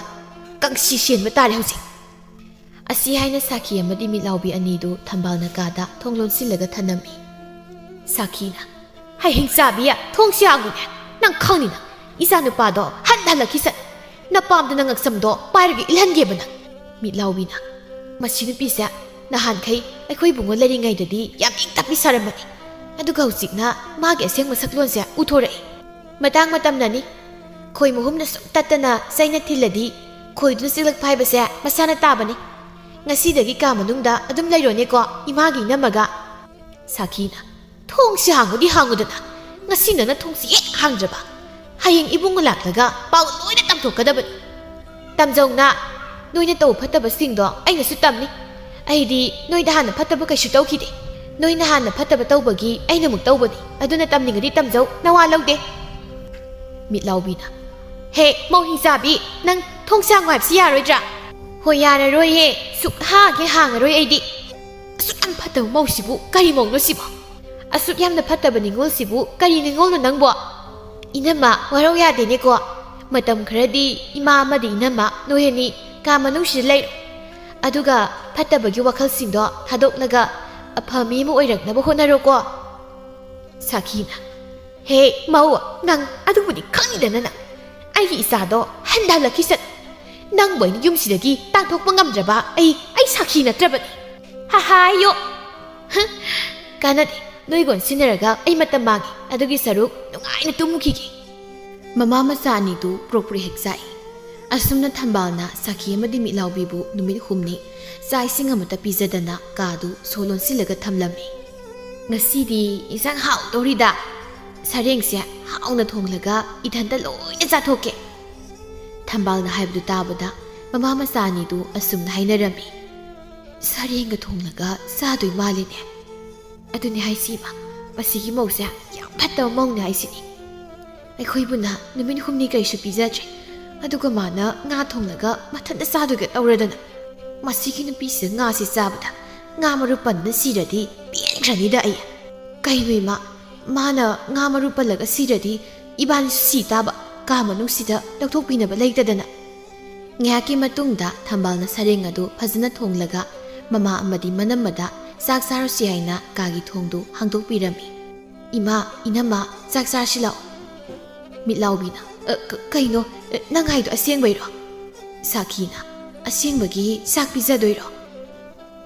ꯀꯪꯁꯤ ꯁꯦꯟꯕ ꯇꯥꯔꯦ ꯍꯧꯖꯤꯛ꯫" ꯑꯁꯤ ꯍꯥꯏꯅ ꯁꯥꯈꯤ ꯑꯃꯗꯤ ꯃꯤꯠꯂꯥꯎꯕꯤ ꯑꯅꯤꯗꯨ ꯊꯝꯕꯥꯜꯅ ꯀꯥꯗ ꯊꯣꯡ ꯂꯣꯟꯁꯤꯜꯂꯒ ꯊꯅꯝꯃꯤ꯫ ꯁꯥꯈꯤꯅ, "ꯍꯩꯍꯤꯡ ꯆꯥꯕꯤ, ꯊꯣꯡꯁꯤ ꯍꯥꯡꯉꯨꯅꯦ꯫ ꯅꯪ ꯈꯪꯅꯤꯅ, ꯏꯆꯥ ꯅꯨꯄꯥꯗꯣ ꯍꯟ ꯍꯜꯂꯛꯈꯤꯁꯅꯨ꯫ ꯅꯄꯥꯝꯗ ꯅꯉꯛꯁꯝꯗꯣ ꯄꯥꯏꯔꯒ ꯏꯜꯍꯟꯒꯦꯕ ꯅꯪ꯫" ꯃꯤꯠꯂꯥꯎꯕꯤꯅ, "ꯃꯁꯤ ꯅꯨꯄꯤꯁꯦ ꯅꯍꯥꯟꯈꯩ ꯑꯩꯈꯣꯏ ꯏꯕꯨꯡꯉꯣ ꯂꯩꯔꯤꯉꯩꯗꯗꯤ ꯌꯥꯝ ꯏꯪ ꯇꯞꯄꯤ ꯁꯥꯔꯝꯕꯅꯤ꯫ ꯑꯗꯨꯒ ꯍꯧꯖꯤꯛꯅ ꯃꯥꯒꯤ ꯑꯁꯦꯡꯕ ꯁꯛꯂꯣꯟꯁꯦ ꯎꯊꯣꯔꯛꯏ꯫ ꯃꯇꯥꯡ ꯃꯇꯝꯅꯅꯤ꯫ ꯈꯣꯏ ꯃꯍꯨꯝꯅ ꯁꯨꯝ ꯇꯠꯇꯅ ꯆꯩꯅ ꯊꯤꯜꯂꯗꯤ ꯈꯣꯏꯗꯨꯅ ꯆꯤꯛꯂꯛꯄ ꯍꯥꯏꯕꯁꯦ ꯃꯁꯥꯅ ꯇꯥꯕꯅꯤ꯫ ꯉꯁꯤꯗꯒꯤ ꯀꯥ ꯃꯅꯨꯡꯗ ꯑꯗꯨꯝ ꯂꯩꯔꯣꯅꯦꯀꯣ, ꯏꯃꯥꯒꯤ ꯏꯅꯝꯃꯒ꯫ ꯁꯥꯈꯤꯅ, "ꯊꯣꯡꯁꯤ ꯍꯥꯡꯉꯨꯗꯤ ꯍꯥꯡꯉꯨꯗꯅ, ꯉꯁꯤ ꯅꯪꯅ ꯊꯣꯡꯁꯤ ꯍꯦꯛ ꯍꯥꯡꯗ꯭ꯔꯕ, ꯍꯌꯦꯡ ꯏꯕꯨꯡꯉꯣ ꯂꯥꯛꯂꯒ ꯄꯥꯎ ꯂꯣꯏꯅ ꯇꯝꯊꯣꯛꯀꯗꯕꯅꯤ꯫ ꯇꯝꯖꯧꯅ, ꯅꯣꯏꯅ ꯇꯧꯕ ꯐꯠꯇꯕꯁꯤꯡꯗꯣ ꯑꯩꯅꯁꯨ ꯇꯝꯅꯤ꯫ ꯑꯩꯗꯤ ꯅꯣꯏꯗ ꯍꯥꯟꯅ ꯐꯠꯇꯕ ꯀꯩꯁꯨ ꯇꯧꯈꯤꯗꯦ꯫ ꯅꯣꯏꯅ ꯍꯥꯟꯅ ꯐꯠꯇꯕ ꯇꯧꯕꯒꯤ ꯑꯩꯅ ꯑꯃꯨꯛ ꯇꯧꯕꯅꯤ꯫ ꯑꯗꯨꯅ ꯇꯝꯅꯤꯡꯉꯗꯤ ꯇꯝꯖꯧ, ꯅꯋꯥ ꯂꯧꯗꯦ꯫" ꯃꯤꯠꯂꯥꯎꯕꯤꯅ, "ꯍꯦ, ꯃꯧ ꯍꯤꯡꯆꯥꯕꯤ, ꯅꯪ ꯊꯣꯡꯁꯤ ꯍꯥꯡꯉꯨ ꯍꯥꯏꯕꯁꯤ ꯌꯥꯔꯣꯏꯗ꯭ꯔꯥ?" "ꯍꯣꯏ, ꯌꯥꯔꯔꯣꯏꯌꯦ꯫ ꯁꯨꯛꯍꯥꯡ ꯍꯦꯛ ꯍꯥꯡꯉꯔꯣꯏ ꯑꯩꯗꯤ꯫ ꯑꯁꯨꯛ ꯌꯥꯝ ꯐꯠꯇꯕ ꯃꯧꯁꯤꯕꯨ ꯀꯔꯤ ꯃꯧꯅꯣ ꯁꯤꯕꯣ? ꯑꯁꯨꯛ ꯌꯥꯝꯅ ꯐꯠꯇꯕ ꯅꯤꯉꯣꯜꯁꯤꯕꯨ ꯀꯔꯤ ꯅꯤꯉꯣꯜꯅꯣ ꯅꯪꯕꯣ? ꯏꯅꯝꯃ, ꯋꯥꯔꯧ ꯌꯥꯗꯦꯅꯦꯀꯣ꯫ ꯃꯇꯝ ꯈꯔꯗꯤ ꯏꯃꯥ ꯑꯃꯗꯤ ꯏꯅꯝꯃ ꯅꯣꯏ ꯑꯅꯤ ꯀꯥ ꯃꯅꯨꯡꯁꯤꯗ ꯂꯩꯔꯣ꯫ ꯑꯗꯨꯒ ꯐꯠꯇꯕꯒꯤ ꯋꯥꯈꯜꯁꯤꯡꯗꯣ ꯊꯥꯗꯣꯛꯂꯒ ꯑꯐ ꯃꯤ ꯑꯃ ꯑꯣꯏꯔꯛꯅꯕ ꯍꯣꯠꯅꯔꯣꯀꯣ꯫" ꯁꯥꯈꯤꯅ, "ꯍꯦ, ꯃꯧ, ꯅꯪ ꯑꯗꯨꯕꯨꯗꯤ ꯈꯪꯉꯤꯗꯅ ꯅꯪ꯫ ꯑꯩꯒꯤ ꯏꯆꯥꯗꯣ ꯍꯟꯊꯍꯜꯂꯛꯈꯤꯁꯅꯨ꯫ ꯅꯪꯕꯨ ꯑꯩꯅ ꯌꯨꯝꯁꯤꯗꯒꯤ ꯇꯥꯟꯊꯣꯛꯄ ꯉꯝꯗ꯭ꯔꯕ ꯑꯩ, ꯑꯩ ꯁꯥꯈꯤ ꯅꯠꯇ꯭ꯔꯕꯅꯤ꯫ ꯍꯥ ꯍꯥ, ꯌꯣ꯫ ꯍ, ꯀꯥꯟꯅꯗꯦ꯫ ꯅꯣꯏꯒ ꯑꯣꯟꯁꯤꯟꯅꯔꯒ ꯑꯩ ꯃꯇꯝ ꯃꯥꯡꯉꯤ꯫ ꯑꯗꯨꯒꯤ ꯁꯔꯨꯛ ꯅꯨꯡꯉꯥꯏꯅ ꯇꯨꯝꯃꯨꯈꯤꯒꯦ꯫" ꯃꯃꯥ ꯃꯆꯥ ꯑꯅꯤꯗꯨ ꯄ꯭ꯔꯣꯛ ꯄ꯭ꯔꯣꯛ ꯍꯦꯛ ꯆꯥꯛꯏ꯫ ꯑꯁꯨꯝꯅ ꯊꯝꯕꯥꯜꯅ ꯁꯥꯈꯤ ꯑꯃꯗꯤ ꯃꯤꯠꯂꯥꯎꯕꯤꯕꯨ ꯅꯨꯃꯤꯠ ꯍꯨꯝꯅꯤ ꯆꯥꯛ ꯏꯁꯤꯡ ꯑꯃꯠꯇ ꯄꯤꯖꯗꯅ ꯀꯥꯗꯨ ꯁꯣ ꯂꯣꯟꯁꯤꯜꯂꯒ ꯊꯝꯂꯝꯃꯤ꯫ "ꯉꯁꯤꯗꯤ ꯏꯟꯁꯥꯡ ꯍꯥꯎꯗꯧꯔꯤꯗ꯫ ꯁꯔꯦꯡꯁꯦ ꯍꯥꯎꯅ ꯊꯣꯡꯂꯒ ꯏꯊꯟꯇ ꯂꯣꯏꯅ ꯆꯥꯊꯣꯛꯀꯦ꯫" ꯊꯝꯕꯥꯜꯅ ꯍꯥꯏꯕꯗꯨ ꯇꯥꯕꯗ ꯃꯃꯥ ꯃꯆꯥ ꯑꯅꯤꯗꯨ ꯑꯁꯨꯝꯅ ꯍꯥꯏꯅꯔꯝꯃꯤ꯫ "ꯁꯔꯦꯡꯒ ꯊꯣꯡꯂꯒ ꯆꯥꯗꯣꯏ ꯃꯥꯜꯂꯤꯅꯦ꯫ ꯑꯗꯨꯅꯦ ꯍꯥꯏꯁꯤ ꯏꯃꯥ, ꯃꯁꯤꯒꯤ ꯃꯧꯁꯦ ꯌꯥꯝ ꯐꯠꯇꯕ ꯃꯧꯅꯦ ꯍꯥꯏꯁꯤꯅꯤ꯫ ꯑꯩꯈꯣꯏꯕꯨꯅ ꯅꯨꯃꯤꯠ ꯍꯨꯝꯅꯤ ꯀꯔꯤꯁꯨ ꯄꯤꯖꯗ꯭ꯔꯦ, ꯑꯗꯨꯒ ꯃꯥꯅ ꯉꯥ ꯊꯣꯡꯂꯒ ꯃꯊꯟꯇ ꯆꯥꯗꯣꯏꯒ ꯇꯧꯔꯗꯅ꯫ ꯃꯁꯤꯒꯤ ꯅꯨꯄꯤꯁꯤꯗ ꯉꯥꯁꯤ ꯆꯥꯕꯗ ꯉꯥ ꯃꯔꯨ ꯄꯟꯗꯅ ꯁꯤꯔꯗꯤ ꯄꯦꯟꯈ꯭ꯔꯅꯤꯗ ꯑꯩ꯫ ꯀꯩꯅꯣ ꯏꯃꯥ, ꯃꯥꯅ ꯉꯥ ꯃꯔꯨ ꯄꯜꯂꯒ ꯁꯤꯔꯗꯤ ꯏꯕꯥꯅꯤꯁꯨ ꯁꯤ ꯇꯥꯕ, ꯀꯥ ꯃꯅꯨꯡꯁꯤꯗ ꯂꯧꯊꯣꯛꯄꯤꯅꯕ ꯂꯩꯇꯗꯅ꯫" ꯉꯥꯏꯍꯥꯛꯀꯤ ꯃꯇꯨꯡꯗ ꯊꯝꯕꯥꯜꯅ ꯁꯔꯦꯡ ꯑꯗꯨ ꯐꯖꯅ ꯊꯣꯡꯂꯒ ꯃꯃꯥ ꯑꯃꯗꯤ ꯃꯅꯝꯃꯗ ꯆꯥꯛ ꯆꯥꯔꯨꯁꯤ ꯍꯥꯏꯅ ꯀꯥꯒꯤ ꯊꯣꯡꯗꯨ ꯍꯥꯡꯗꯣꯛꯄꯤꯔꯝꯃꯤ꯫ "ꯏꯃꯥ, ꯏꯅꯝꯃ, ꯆꯥꯛ ꯆꯥꯔꯁꯤ ꯂꯥꯛꯑꯣ꯫" ꯃꯤꯠꯂꯥꯎꯕꯤꯅ, "ꯑ, ꯀ-, ꯀꯩꯅꯣ? ꯑ, ꯅꯪ ꯍꯥꯏꯗꯣ ꯑꯁꯦꯡꯕꯩꯔꯣ?" ꯁꯥꯈꯤꯅ, "ꯑꯁꯦꯡꯕꯒꯤ ꯆꯥꯛ ꯄꯤꯖꯗꯣꯏꯔꯣ?"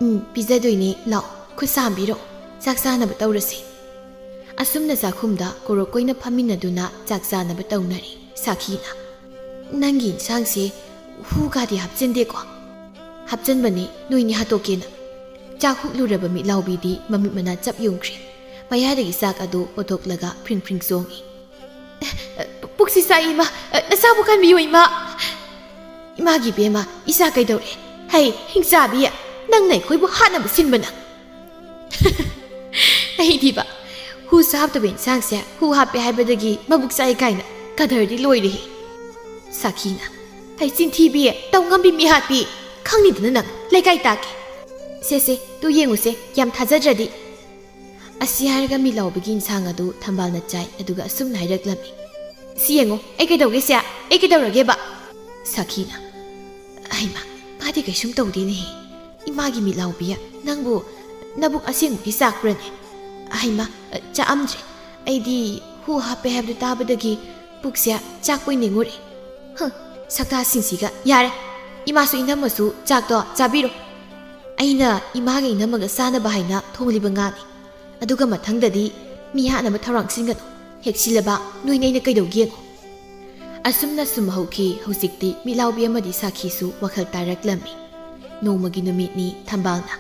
"ꯎꯝ, ꯄꯤꯖꯗꯣꯏꯅꯦ꯫ ꯂꯥꯛꯑꯣ, ꯈꯨꯠ ꯁꯥ ꯍꯥꯝꯕꯤꯔꯛꯑꯣ, ꯆꯥꯛ ꯆꯥꯅꯕ ꯇꯧꯔꯁꯤ꯫" ꯑꯁꯨꯝꯅ ꯆꯥꯛꯈꯨꯝꯗ ꯀꯣꯔꯣꯛ ꯀꯣꯏꯅ ꯐꯝꯃꯤꯟꯅꯗꯨꯅ ꯆꯥꯛ ꯆꯥꯅꯕ ꯇꯧꯅꯔꯤ꯫ ꯁꯥꯈꯤꯅ, "ꯅꯪꯒꯤ ꯏꯟꯁꯥꯡꯁꯦ ꯍꯨꯒꯗꯤ ꯍꯥꯞꯆꯤꯟꯗꯦꯀꯣ?" "ꯍꯥꯞꯆꯤꯟꯕꯅꯤ, ꯅꯣꯏꯅꯤ ꯍꯥꯠꯇꯣꯛꯀꯦꯅ"꯫ ꯆꯥꯛ ꯍꯨꯛꯂꯨꯔꯕ ꯃꯤꯠꯂꯥꯎꯕꯤꯗꯤ ꯃꯃꯤꯠ ꯃꯅꯥ ꯆꯞ ꯌꯨꯡꯈ꯭ꯔꯦ꯫ ꯃꯌꯥꯗꯒꯤ ꯆꯥꯛ ꯑꯗꯨ ꯑꯣꯊꯣꯛꯂꯒ ꯐ꯭ꯔꯤꯡ ꯐ꯭ꯔꯤꯡ ꯆꯣꯡꯉꯤ꯫ "ꯄꯨꯛꯁꯤ ꯆꯥꯛꯏ ꯏꯃꯥ, ꯅꯁꯥꯕꯨ ꯀꯟꯕꯤꯌꯨ ꯏꯃꯥ!" "ꯏꯃꯥꯒꯤ ꯕꯦꯝꯃ, ꯏꯆꯥ ꯀꯩꯗꯧꯔꯦ? ꯍꯩ, ꯍꯤꯡꯆꯥꯕꯤ, ꯅꯪꯅ ꯑꯩꯈꯣꯏꯕꯨ ꯍꯥꯠꯅꯕ ꯁꯤꯟꯕ ꯅꯪ!" ꯑꯩꯗꯤꯕ, ꯍꯨ ꯆꯥꯕ ꯏꯟꯁꯥꯡꯁꯦ ꯍꯨ ꯍꯥꯞꯄꯦ ꯍꯥꯏꯕꯗꯒꯤ ꯃꯕꯨꯛ ꯆꯥꯛꯏ ꯀꯥꯏꯅ ꯀꯗꯔꯗꯤ ꯂꯣꯏꯔꯦꯍꯦ꯫ ꯁꯥꯈꯤꯅ, "ꯍꯩ, ꯆꯤꯟꯊꯤꯕꯤ, ꯇꯧ ꯉꯝꯕꯤ ꯃꯤꯍꯥꯠꯄꯤ, ꯈꯪꯅꯤꯗꯅ ꯅꯪ, ꯂꯩꯀꯥꯏ ꯇꯥꯛꯀꯦ꯫ ꯁꯦ ꯁꯦ, ꯇꯨ ꯌꯦꯡꯉꯨꯁꯦ, ꯌꯥꯝ ꯊꯥꯖꯗ꯭ꯔꯗꯤ"꯫ ꯑꯁꯤ ꯍꯥꯏꯔꯒ ꯃꯤꯠꯂꯥꯎꯕꯤꯒꯤ ꯏꯟꯁꯥꯡ ꯑꯗꯨ ꯊꯝꯕꯥꯜꯅ ꯆꯥꯏ, ꯑꯗꯨꯒ ꯑꯁꯨꯝꯅ ꯍꯥꯏꯔꯛꯂꯝꯃꯤ, "ꯁꯤ ꯌꯦꯡꯉꯣ, ꯑꯩ ꯀꯩꯗꯧꯒꯦ ꯁꯦ? ꯑꯩ ꯀꯩꯗꯧꯔꯒꯦꯕ?" ꯁꯥꯈꯤꯅ, "ꯍꯩꯃꯥ, ꯃꯥꯗꯤ ꯀꯩꯁꯨꯝ ꯇꯧꯗꯦꯅꯦꯍꯦ꯫ ꯏꯃꯥꯒꯤ ꯃꯤꯠꯂꯥꯎꯕꯤ, ꯅꯪꯕꯨ ꯅꯕꯨꯛ ꯑꯁꯦꯡꯕꯒꯤ ꯆꯥꯛꯄ꯭ꯔꯅꯦ? ꯍꯩꯃꯥ, ꯆꯥꯛꯑꯝꯗ꯭ꯔꯦ꯫ ꯑꯩꯗꯤ ꯍꯨ ꯍꯥꯞꯄꯦ ꯍꯥꯏꯕꯗꯨ ꯇꯥꯕꯗꯒꯤ ꯄꯨꯛꯁꯦ ꯆꯥꯛꯄꯣꯏ ꯅꯤꯡꯉꯨꯔꯦ꯫ ꯍ, ꯁꯛꯇꯥꯁꯤꯡꯁꯤꯒ꯫ ꯌꯥꯔꯦ, ꯏꯃꯥꯁꯨ ꯏꯅꯝꯃꯁꯨ ꯆꯥꯛꯇꯣ ꯆꯥꯕꯤꯔꯣ꯫ ꯑꯩꯅ ꯏꯃꯥꯒ ꯏꯅꯝꯃꯒ ꯆꯥꯅꯕ ꯍꯥꯏꯅ ꯊꯣꯡꯂꯤꯕ ꯉꯥꯅꯤ꯫ ꯑꯗꯨꯒ ꯃꯊꯪꯗꯗꯤ ꯃꯤ ꯍꯥꯠꯅꯕ ꯊꯧꯔꯥꯡ ꯁꯤꯟꯒꯅꯨ꯫ ꯍꯦꯛ ꯁꯤꯜꯂꯕ ꯅꯣꯏꯅ ꯑꯩꯅ ꯀꯩꯗꯧꯒꯦ ꯌꯦꯡꯉꯨ"꯫ ꯑꯁꯨꯝꯅ ꯁꯨꯝ ꯍꯧꯈꯤ꯫ ꯍꯧꯖꯤꯛꯇꯤ ꯃꯤꯠꯂꯥꯎꯕꯤ ꯑꯃꯗꯤ ꯁꯥꯈꯤꯁꯨ ꯋꯥꯈꯜ ꯇꯥꯔꯛꯂꯝꯃꯤ꯫ ꯅꯣꯡꯃꯒꯤ ꯅꯨꯃꯤꯠꯅꯤ꯫ ꯊꯝꯕꯥꯜꯅ,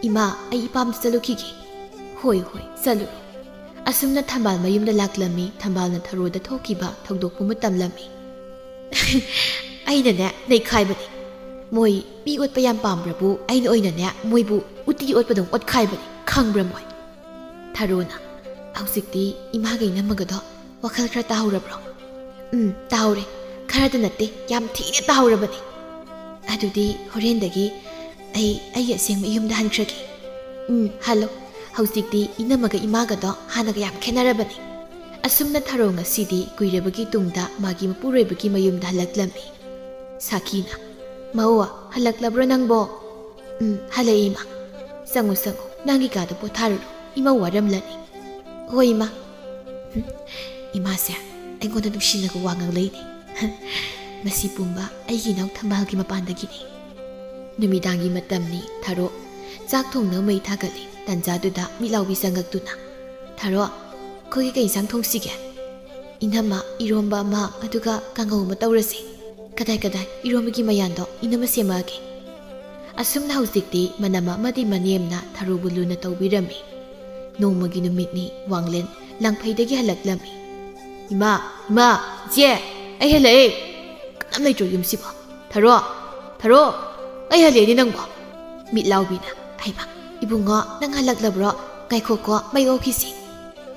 "ꯏꯃꯥ, ꯑꯩ ꯏꯄꯥꯝꯗ ꯆꯠꯂꯨꯈꯤꯒꯦ"꯫ "ꯍꯣꯏ, ꯍꯣꯏ, ꯆꯠꯂꯨꯔꯣ"꯫ ꯑꯁꯨꯝꯅ ꯊꯝꯕꯥꯜ ꯃꯌꯨꯝꯗ ꯂꯥꯛꯂꯝꯃꯤ꯫ ꯊꯝꯕꯥꯜꯅ ꯊꯔꯣꯗ ꯊꯣꯛꯈꯤꯕ ꯊꯧꯗꯣꯛ ꯄꯨꯝꯕ ꯇꯝꯂꯝꯃꯤ꯫ "ꯑꯩꯅꯅꯦ, ꯅꯩꯈꯥꯏꯕꯅꯤ꯫ ꯃꯣꯏ ꯃꯤ ꯑꯣꯠꯄ ꯌꯥꯝ ꯄꯥꯝꯕ꯭ꯔꯕꯨ, ꯑꯩꯅ ꯑꯣꯏꯅꯅꯦ, ꯃꯣꯏꯕꯨ ꯎꯇꯤ ꯑꯣꯠꯄꯗꯧ ꯑꯣꯠꯈꯥꯏꯕꯅꯤ, ꯈꯪꯕ꯭ꯔꯥ ꯃꯣꯏ?" ꯊꯔꯣꯅ, "ꯍꯧꯖꯤꯛꯇꯤ ꯏꯃꯥꯒ ꯏꯅꯝꯃꯒꯗꯣ ꯋꯥꯈꯜ ꯈꯔ ꯇꯥꯍꯧꯔꯕ꯭ꯔꯣ?" "ꯎꯝ, ꯇꯥꯍꯧꯔꯦ꯫ ꯈꯔꯗ ꯅꯠꯇꯦ, ꯌꯥꯝ ꯊꯤꯅ ꯇꯥꯍꯧꯔꯕꯅꯤ꯫ ꯑꯗꯨꯗꯤ ꯍꯣꯔꯦꯟꯗꯒꯤ ꯑꯩ ꯑꯩꯒꯤ ꯑꯁꯦꯡꯕ ꯌꯨꯝꯗ ꯍꯟꯈ꯭ꯔꯒꯦ"꯫ "ꯎꯝ, ꯍꯜꯂꯣ꯫ ꯍꯧꯖꯤꯛꯇꯤ ꯏꯅꯝꯃꯒ ꯏꯃꯥꯒꯗꯣ ꯍꯥꯟꯅꯒ ꯌꯥꯝ ꯈꯦꯠꯅꯔꯕꯅꯤ"꯫ ꯑꯁꯨꯝꯅ ꯊꯔꯣ ꯉꯁꯤꯗꯤ ꯀꯨꯏꯔꯕꯒꯤ ꯇꯨꯡꯗ ꯃꯥꯒꯤ ꯃꯄꯨꯔꯣꯏꯕꯒꯤ ꯃꯌꯨꯝꯗ ꯍꯜꯂꯛꯂꯝꯃꯤ꯫ ꯁꯥꯈꯤꯅ, "ꯃꯧ, ꯍꯜꯂꯛꯂꯕ꯭ꯔꯣ ꯅꯪꯕꯣ?" "ꯎꯝ, ꯍꯜꯂꯛꯏ, ꯏꯃꯥ꯫ ꯆꯪꯉꯨ, ꯆꯪꯉꯨ, ꯅꯪꯒꯤ ꯀꯥꯗ ꯄꯣꯊꯥꯔꯨꯔꯣ꯫ ꯏꯃꯧ ꯋꯥꯔꯝꯂꯅꯤ"꯫ "ꯍꯣꯏ, ꯏꯃꯥ"꯫ ꯍꯨꯝ, ꯏꯃꯥꯁꯦ ꯑꯩꯉꯣꯟꯗ ꯅꯨꯡꯁꯤꯅꯒ ꯋꯥ ꯉꯥꯡꯂꯛꯏꯅꯦ꯫ ꯃꯁꯤ ꯄꯨꯝꯕ ꯑꯩꯒꯤ ꯏꯅꯥꯎ ꯊꯝꯕꯥꯜꯒꯤ ꯃꯄꯥꯟꯗꯒꯤꯅꯤ꯫ ꯅꯨꯃꯤꯗꯥꯡꯒꯤ ꯃꯇꯝꯅꯤ꯫ ꯊꯔꯣ ꯆꯥꯛ ꯊꯣꯡꯅꯕ ꯃꯩ ꯊꯥꯒꯠꯂꯤ꯫ ꯇꯟꯖꯥꯗꯨꯗ ꯃꯤꯠꯂꯥꯎꯕꯤ ꯆꯪꯉꯛꯇꯨꯅ, "ꯊꯔꯣ, ꯑꯩꯈꯣꯏꯒꯤ ꯀꯩ ꯏꯟꯁꯥꯡ ꯊꯣꯡꯁꯤꯒꯦ? ꯏꯅꯝꯃ, ꯏꯔꯣꯝꯕ ꯑꯃ, ꯑꯗꯨꯒ ꯀꯥꯡꯉꯧ ꯑꯃ ꯇꯧꯔꯁꯦ꯫ ꯀꯗꯥꯏ ꯀꯗꯥꯏ, ꯏꯔꯣꯝꯕꯒꯤ ꯃꯌꯥꯟꯗꯣ ꯏꯅꯝꯃ ꯁꯦꯝꯃꯛꯑꯒꯦ꯫ ꯑꯁꯨꯝꯅ ꯍꯧꯖꯤꯛꯇꯤ ꯃꯅꯝ ꯑꯃꯗꯤ ꯃꯅꯦꯝꯅ ꯊꯔꯣꯕꯨ ꯂꯨꯅ ꯇꯧꯕꯤꯔꯝꯃꯤ꯫ ꯅꯣꯡꯃꯒꯤ ꯅꯨꯃꯤꯠꯅꯤ꯫ ꯋꯥꯡꯂꯦꯟ ꯂꯪꯐꯩꯗꯒꯤ ꯍꯜꯂꯛꯂꯝꯃꯤ꯫ "ꯏꯃꯥ, ꯏꯃꯥ, ꯏꯆꯦ, ꯑꯩ ꯍꯜꯂꯛꯑꯦ!" "ꯀꯅꯥꯝ ꯂꯩꯇ꯭ꯔꯣ ꯌꯨꯝꯁꯤꯕꯣ? ꯊꯔꯣ, ꯊꯔꯣ, ꯑꯩ ꯍꯜꯂꯛꯑꯦꯅꯦ ꯅꯪꯕꯣ!" ꯃꯤꯠ ꯂꯥꯎꯕꯤꯅ, "ꯍꯩꯃꯥ, ꯏꯕꯨꯡꯉꯣ, ꯅꯪ ꯍꯜꯂꯛꯂꯕ꯭ꯔꯣ? ꯉꯥꯏꯈꯣꯀꯣ, ꯃꯩ ꯑꯣꯛꯈꯤꯁꯤ꯫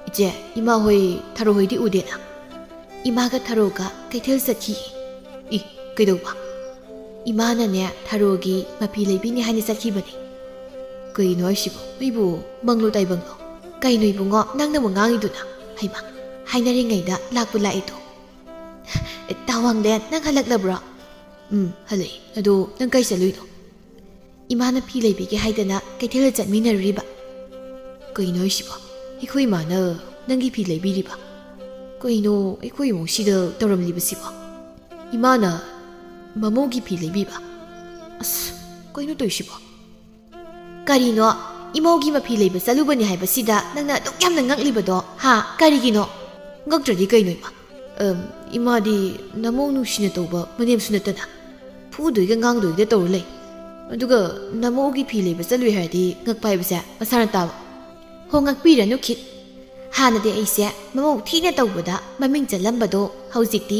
ꯏꯆꯦ, ꯏꯃꯥ ꯍꯣꯏ, ꯊꯔꯣ ꯍꯣꯏꯗꯤ ꯎꯗꯦꯅ?" ꯏꯃꯥꯒ ꯊꯔꯣꯒ ꯀꯩꯊꯦꯜ ꯆꯠꯈꯤ꯫ "ꯏ, ꯀꯩꯗꯧꯕ?" "ꯏꯃꯥꯅꯅꯦ, ꯊꯔꯣꯒꯤ ꯃꯐꯤ ꯂꯩꯕꯤꯅꯤ ꯍꯥꯏꯅ ꯆꯠꯈꯤꯕꯅꯤ꯫" "ꯀꯩꯅꯣ ꯍꯥꯏꯁꯤꯕꯣ? ꯑꯩꯕꯨ ꯃꯪꯂꯣ ꯇꯥꯏꯕꯪꯂꯣ?" "ꯀꯩꯅꯣ ꯏꯕꯨꯡꯉꯣ, ꯅꯪꯅꯕꯨ ꯉꯥꯡꯉꯤꯗꯨꯅ? ꯍꯩꯃꯥ, ꯍꯥꯏꯅꯔꯤꯉꯩꯗ ꯂꯥꯛꯄꯨ ꯂꯥꯛꯏꯗꯣ꯫ ꯇꯥ ꯋꯥꯡꯂꯦꯟ, ꯅꯪ ꯍꯜꯂꯛꯂꯕ꯭ꯔꯣ?" "ꯎꯝ, ꯍꯜꯂꯛꯏ꯫ ꯑꯗꯣ ꯅꯪ ꯀꯥꯏ ꯆꯠꯂꯨꯏꯅꯣ?" "ꯏꯃꯥꯅ ꯐꯤ ꯂꯩꯕꯤꯒꯦ ꯍꯥꯏꯗꯅ ꯀꯩꯊꯦꯜꯗ ꯆꯠꯃꯤꯟꯅꯔꯨꯔꯤꯕ꯫" "ꯀꯩꯅꯣ ꯍꯥꯏꯁꯤꯕꯣ? ꯑꯩꯈꯣꯏ ꯏꯃꯥꯅ ꯅꯪꯒꯤ ꯐꯤ ꯂꯩꯕꯤꯔꯤꯕ? ꯀꯩꯅꯣ ꯑꯩꯈꯣꯏ ꯏꯃꯨꯡꯁꯤꯗ ꯇꯧꯔꯝꯂꯤꯕꯁꯤꯕꯣ? ꯏꯃꯥꯅ ꯃꯃꯧꯒꯤ ꯐꯤ ꯂꯩꯕꯤꯕ? ꯑꯁ, ꯀꯩꯅꯣ ꯇꯧꯔꯤꯁꯤꯕꯣ?" "ꯀꯔꯤꯅꯣ? ꯏꯃꯧꯒꯤ ꯃꯐꯤ ꯂꯩꯕ ꯆꯠꯂꯨꯕꯅꯤ ꯍꯥꯏꯕꯁꯤꯗ ꯅꯪꯅ ꯑꯗꯨꯛ ꯌꯥꯝꯅ ꯉꯛꯂꯤꯕꯗꯣ, ꯍꯥ? ꯀꯔꯤꯒꯤꯅꯣ?" "ꯉꯛꯇ꯭ꯔꯗꯤ ꯀꯩꯅꯣ, ꯏꯃꯥ? ꯑꯝ, ꯏꯃꯥꯗꯤ ꯅꯃꯧ ꯅꯨꯡꯁꯤꯅ ꯇꯧꯕ ꯃꯅꯦꯝꯁꯨ ꯅꯠꯇꯅ ꯐꯨꯗꯣꯏꯒ ꯉꯥꯡꯗꯣꯏꯒ ꯇꯧꯔ ꯂꯩ꯫ ꯑꯗꯨꯒ ꯅꯃꯧꯒꯤ ꯐꯤ ꯂꯩꯕ ꯆꯠꯂꯨꯏ ꯍꯥꯏꯔꯗꯤ ꯉꯛꯄ ꯍꯥꯏꯕꯁꯦ ꯃꯁꯥꯅ ꯇꯥꯕ꯫" "ꯍꯣ, ꯉꯛꯄꯤꯔꯅꯨ ꯈꯤꯠ꯫ ꯍꯥꯟꯅꯗꯤ ꯑꯩꯁꯦ ꯃꯃꯧ ꯊꯤꯅ ꯇꯧꯕꯗ ꯃꯃꯤꯡ ꯆꯠꯂꯝꯕꯗꯣ ꯍꯧꯖꯤꯛꯇꯤ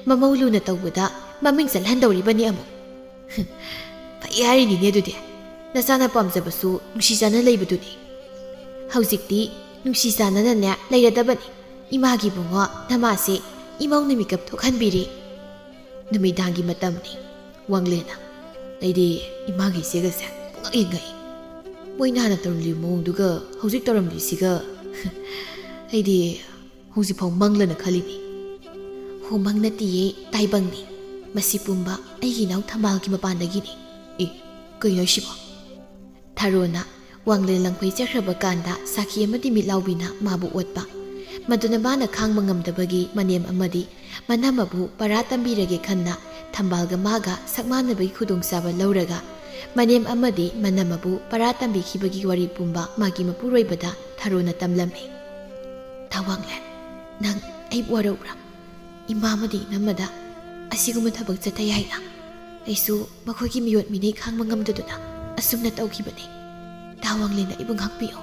ꯃꯃꯧ ꯂꯨꯅ ꯇꯧꯕꯗ ꯃꯃꯤꯡ ꯆꯠꯍꯟꯗꯧꯔꯤꯕꯅꯤ ꯑꯃꯨꯛ꯫" "ꯐꯩ ꯍꯥꯏꯔꯤꯅꯤꯅꯦ ꯑꯗꯨꯗꯤ꯫ ꯅꯆꯥꯅ ꯄꯥꯝꯖꯕꯁꯨ ꯅꯨꯡꯁꯤ ꯆꯥꯟꯅ ꯂꯩꯕꯗꯨꯅꯤ꯫ ꯍꯧꯖꯤꯛꯇꯤ ꯅꯨꯡꯁꯤ ꯆꯥꯟꯅꯅꯅꯦ ꯂꯩꯔꯗꯕꯅꯤ꯫ ꯏꯃꯥꯒꯤ ꯏꯕꯨꯡꯉꯣ ꯅꯃꯥꯁꯦ ꯏꯃꯧꯅ ꯃꯤꯀꯞ ꯊꯣꯛꯍꯟꯕꯤꯔꯦ꯫ ꯅꯨꯃꯤꯗꯥꯡꯒꯤ ꯃꯇꯝꯅꯤ꯫" ꯋꯥꯡꯂꯦꯟꯅ, "ꯑꯩꯗꯤ ꯏꯃꯥꯒꯤ ꯏꯆꯦꯒꯁꯦ ꯄꯨꯡꯉꯛ ꯍꯦꯛ ꯉꯛꯏ꯫ ꯃꯣꯏꯅ ꯍꯥꯟꯅ ꯇꯧꯔꯝꯂꯤꯕ ꯃꯑꯣꯡꯗꯨꯒ ꯍꯧꯖꯤꯛ ꯇꯧꯔꯝꯂꯤꯁꯤꯒ ꯑꯩꯗꯤ ꯍꯧꯖꯤꯛꯐꯥꯎ ꯃꯪꯂꯅ ꯈꯜꯂꯤꯅꯤ꯫" "ꯍꯣ, ꯃꯪ ꯅꯠꯇꯤꯌꯦ, ꯇꯥꯏꯕꯪꯅꯤ꯫ ꯃꯁꯤ ꯄꯨꯝꯕ ꯑꯩꯒꯤ ꯏꯅꯥꯎ ꯊꯝꯕꯥꯜꯒꯤ ꯃꯄꯥꯟꯗꯒꯤꯅꯤ꯫" "ꯑꯦ, ꯀꯩꯅꯣ ꯍꯥꯏꯁꯤꯕꯣ?" ꯊꯔꯣꯅ ꯋꯥꯡꯂꯦꯟ ꯂꯪꯐꯩ ꯆꯠꯈ꯭ꯔꯕ ꯀꯥꯟꯗ ꯁꯥꯈꯤ ꯑꯃꯗꯤ ꯃꯤꯠꯂꯥꯎꯕꯤꯅ ꯃꯥꯕꯨ ꯑꯣꯠꯄ꯫ ꯃꯗꯨꯅ ꯃꯥꯅ ꯈꯥꯡꯕ ꯉꯝꯗꯕꯒꯤ ꯃꯅꯦꯝ ꯑꯃꯗꯤ ꯃꯅꯝꯃꯕꯨ ꯄꯔꯥ ꯇꯝꯕꯤꯔꯒꯦ ꯈꯟꯅ ꯊꯝꯕꯥꯜꯒ ꯃꯥꯒ ꯁꯛ ꯃꯥꯟꯅꯕꯒꯤ ꯈꯨꯗꯣꯡꯆꯥꯕ ꯂꯧꯔꯒ ꯃꯅꯦꯝ ꯑꯃꯗꯤ ꯃꯅꯝꯃꯕꯨ ꯄꯔꯥ ꯇꯝꯕꯤꯈꯤꯕꯒꯤ ꯋꯥꯔꯤ ꯄꯨꯝꯕ ꯃꯥꯒꯤ ꯃꯄꯨꯔꯣꯏꯕꯗ ꯊꯔꯣꯅ ꯇꯝꯂꯝꯃꯤ꯫ ꯇꯥ ꯋꯥꯡꯂꯦꯟ, ꯅꯪ ꯑꯩꯕꯨ ꯋꯥꯔꯧꯕ꯭ꯔꯥ? ꯏꯃꯥ ꯑꯃꯗꯤ ꯏꯅꯝꯃꯗ ꯑꯁꯤꯒꯨꯝꯕ ꯊꯕꯛ ꯆꯠꯊꯩ ꯍꯥꯏꯅ꯫ ꯑꯩꯁꯨ ꯃꯈꯣꯏꯒꯤ ꯃꯤꯑꯣꯠ ꯃꯤꯅꯩ ꯈꯥꯡꯕ ꯉꯝꯗꯗꯨꯅ ꯑꯁꯨꯝꯅ ꯇꯧꯈꯤꯕꯅꯤ꯫ ꯇꯥ ꯋꯥꯡꯂꯦꯟꯅ ꯑꯩꯕꯨ ꯉꯥꯛꯄꯤꯌꯨ꯫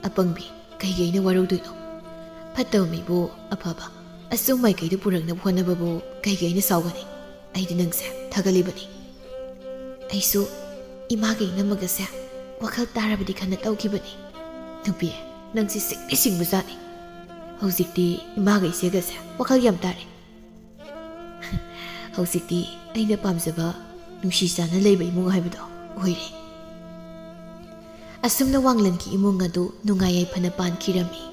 ꯑꯄꯪꯕꯤ, ꯀꯩꯒꯤ ꯑꯩꯅ ꯋꯥꯔꯧꯗꯣꯏꯅꯣ? ꯐꯠꯇꯕ ꯃꯤꯕꯨ ꯑꯐꯕ, ꯑꯆꯨꯝ ꯃꯥꯏꯀꯩꯗ ꯄꯨꯔꯛꯅꯕ ꯍꯣꯠꯅꯕꯕꯨ ꯀꯩꯒꯤ ꯑꯩꯅ ꯁꯥꯎꯒꯅꯤ? ꯑꯩꯗꯤ ꯅꯪꯁꯦ ꯊꯥꯒꯠꯂꯤꯕꯅꯤ꯫ ꯑꯩꯁꯨ ꯏꯃꯥꯒ ꯏꯅꯝꯃꯒꯁꯦ ꯋꯥꯈꯜ ꯇꯥꯔꯕꯗꯤ ꯈꯟꯅ ꯇꯧꯈꯤꯕꯅꯤ꯫ ꯅꯨꯄꯤ, ꯅꯪꯁꯤ ꯁꯤꯡꯗꯤ ꯁꯤꯡꯕꯖꯥꯠꯅꯤ꯫ ꯍꯧꯖꯤꯛꯇꯤ ꯏꯃꯥꯒ ꯏꯆꯦꯒꯁꯦ ꯋꯥꯈꯜ ꯌꯥꯝ ꯇꯥꯔꯦ꯫ ꯍꯧꯖꯤꯛꯇꯤ ꯑꯩꯅ ꯄꯥꯝꯖꯕ ꯅꯨꯡꯁꯤ ꯆꯥꯟꯅ ꯂꯩꯕ ꯏꯃꯨꯡ ꯍꯥꯏꯕꯗꯣ ꯑꯣꯏꯔꯦ꯫ ꯑꯁꯨꯝꯅ ꯋꯥꯡꯂꯦꯟꯒꯤ ꯏꯃꯨꯡ ꯑꯗꯨ ꯅꯨꯡꯉꯥꯏ ꯌꯥꯏꯐꯅ ꯄꯥꯟꯈꯤꯔꯝꯃꯤ꯫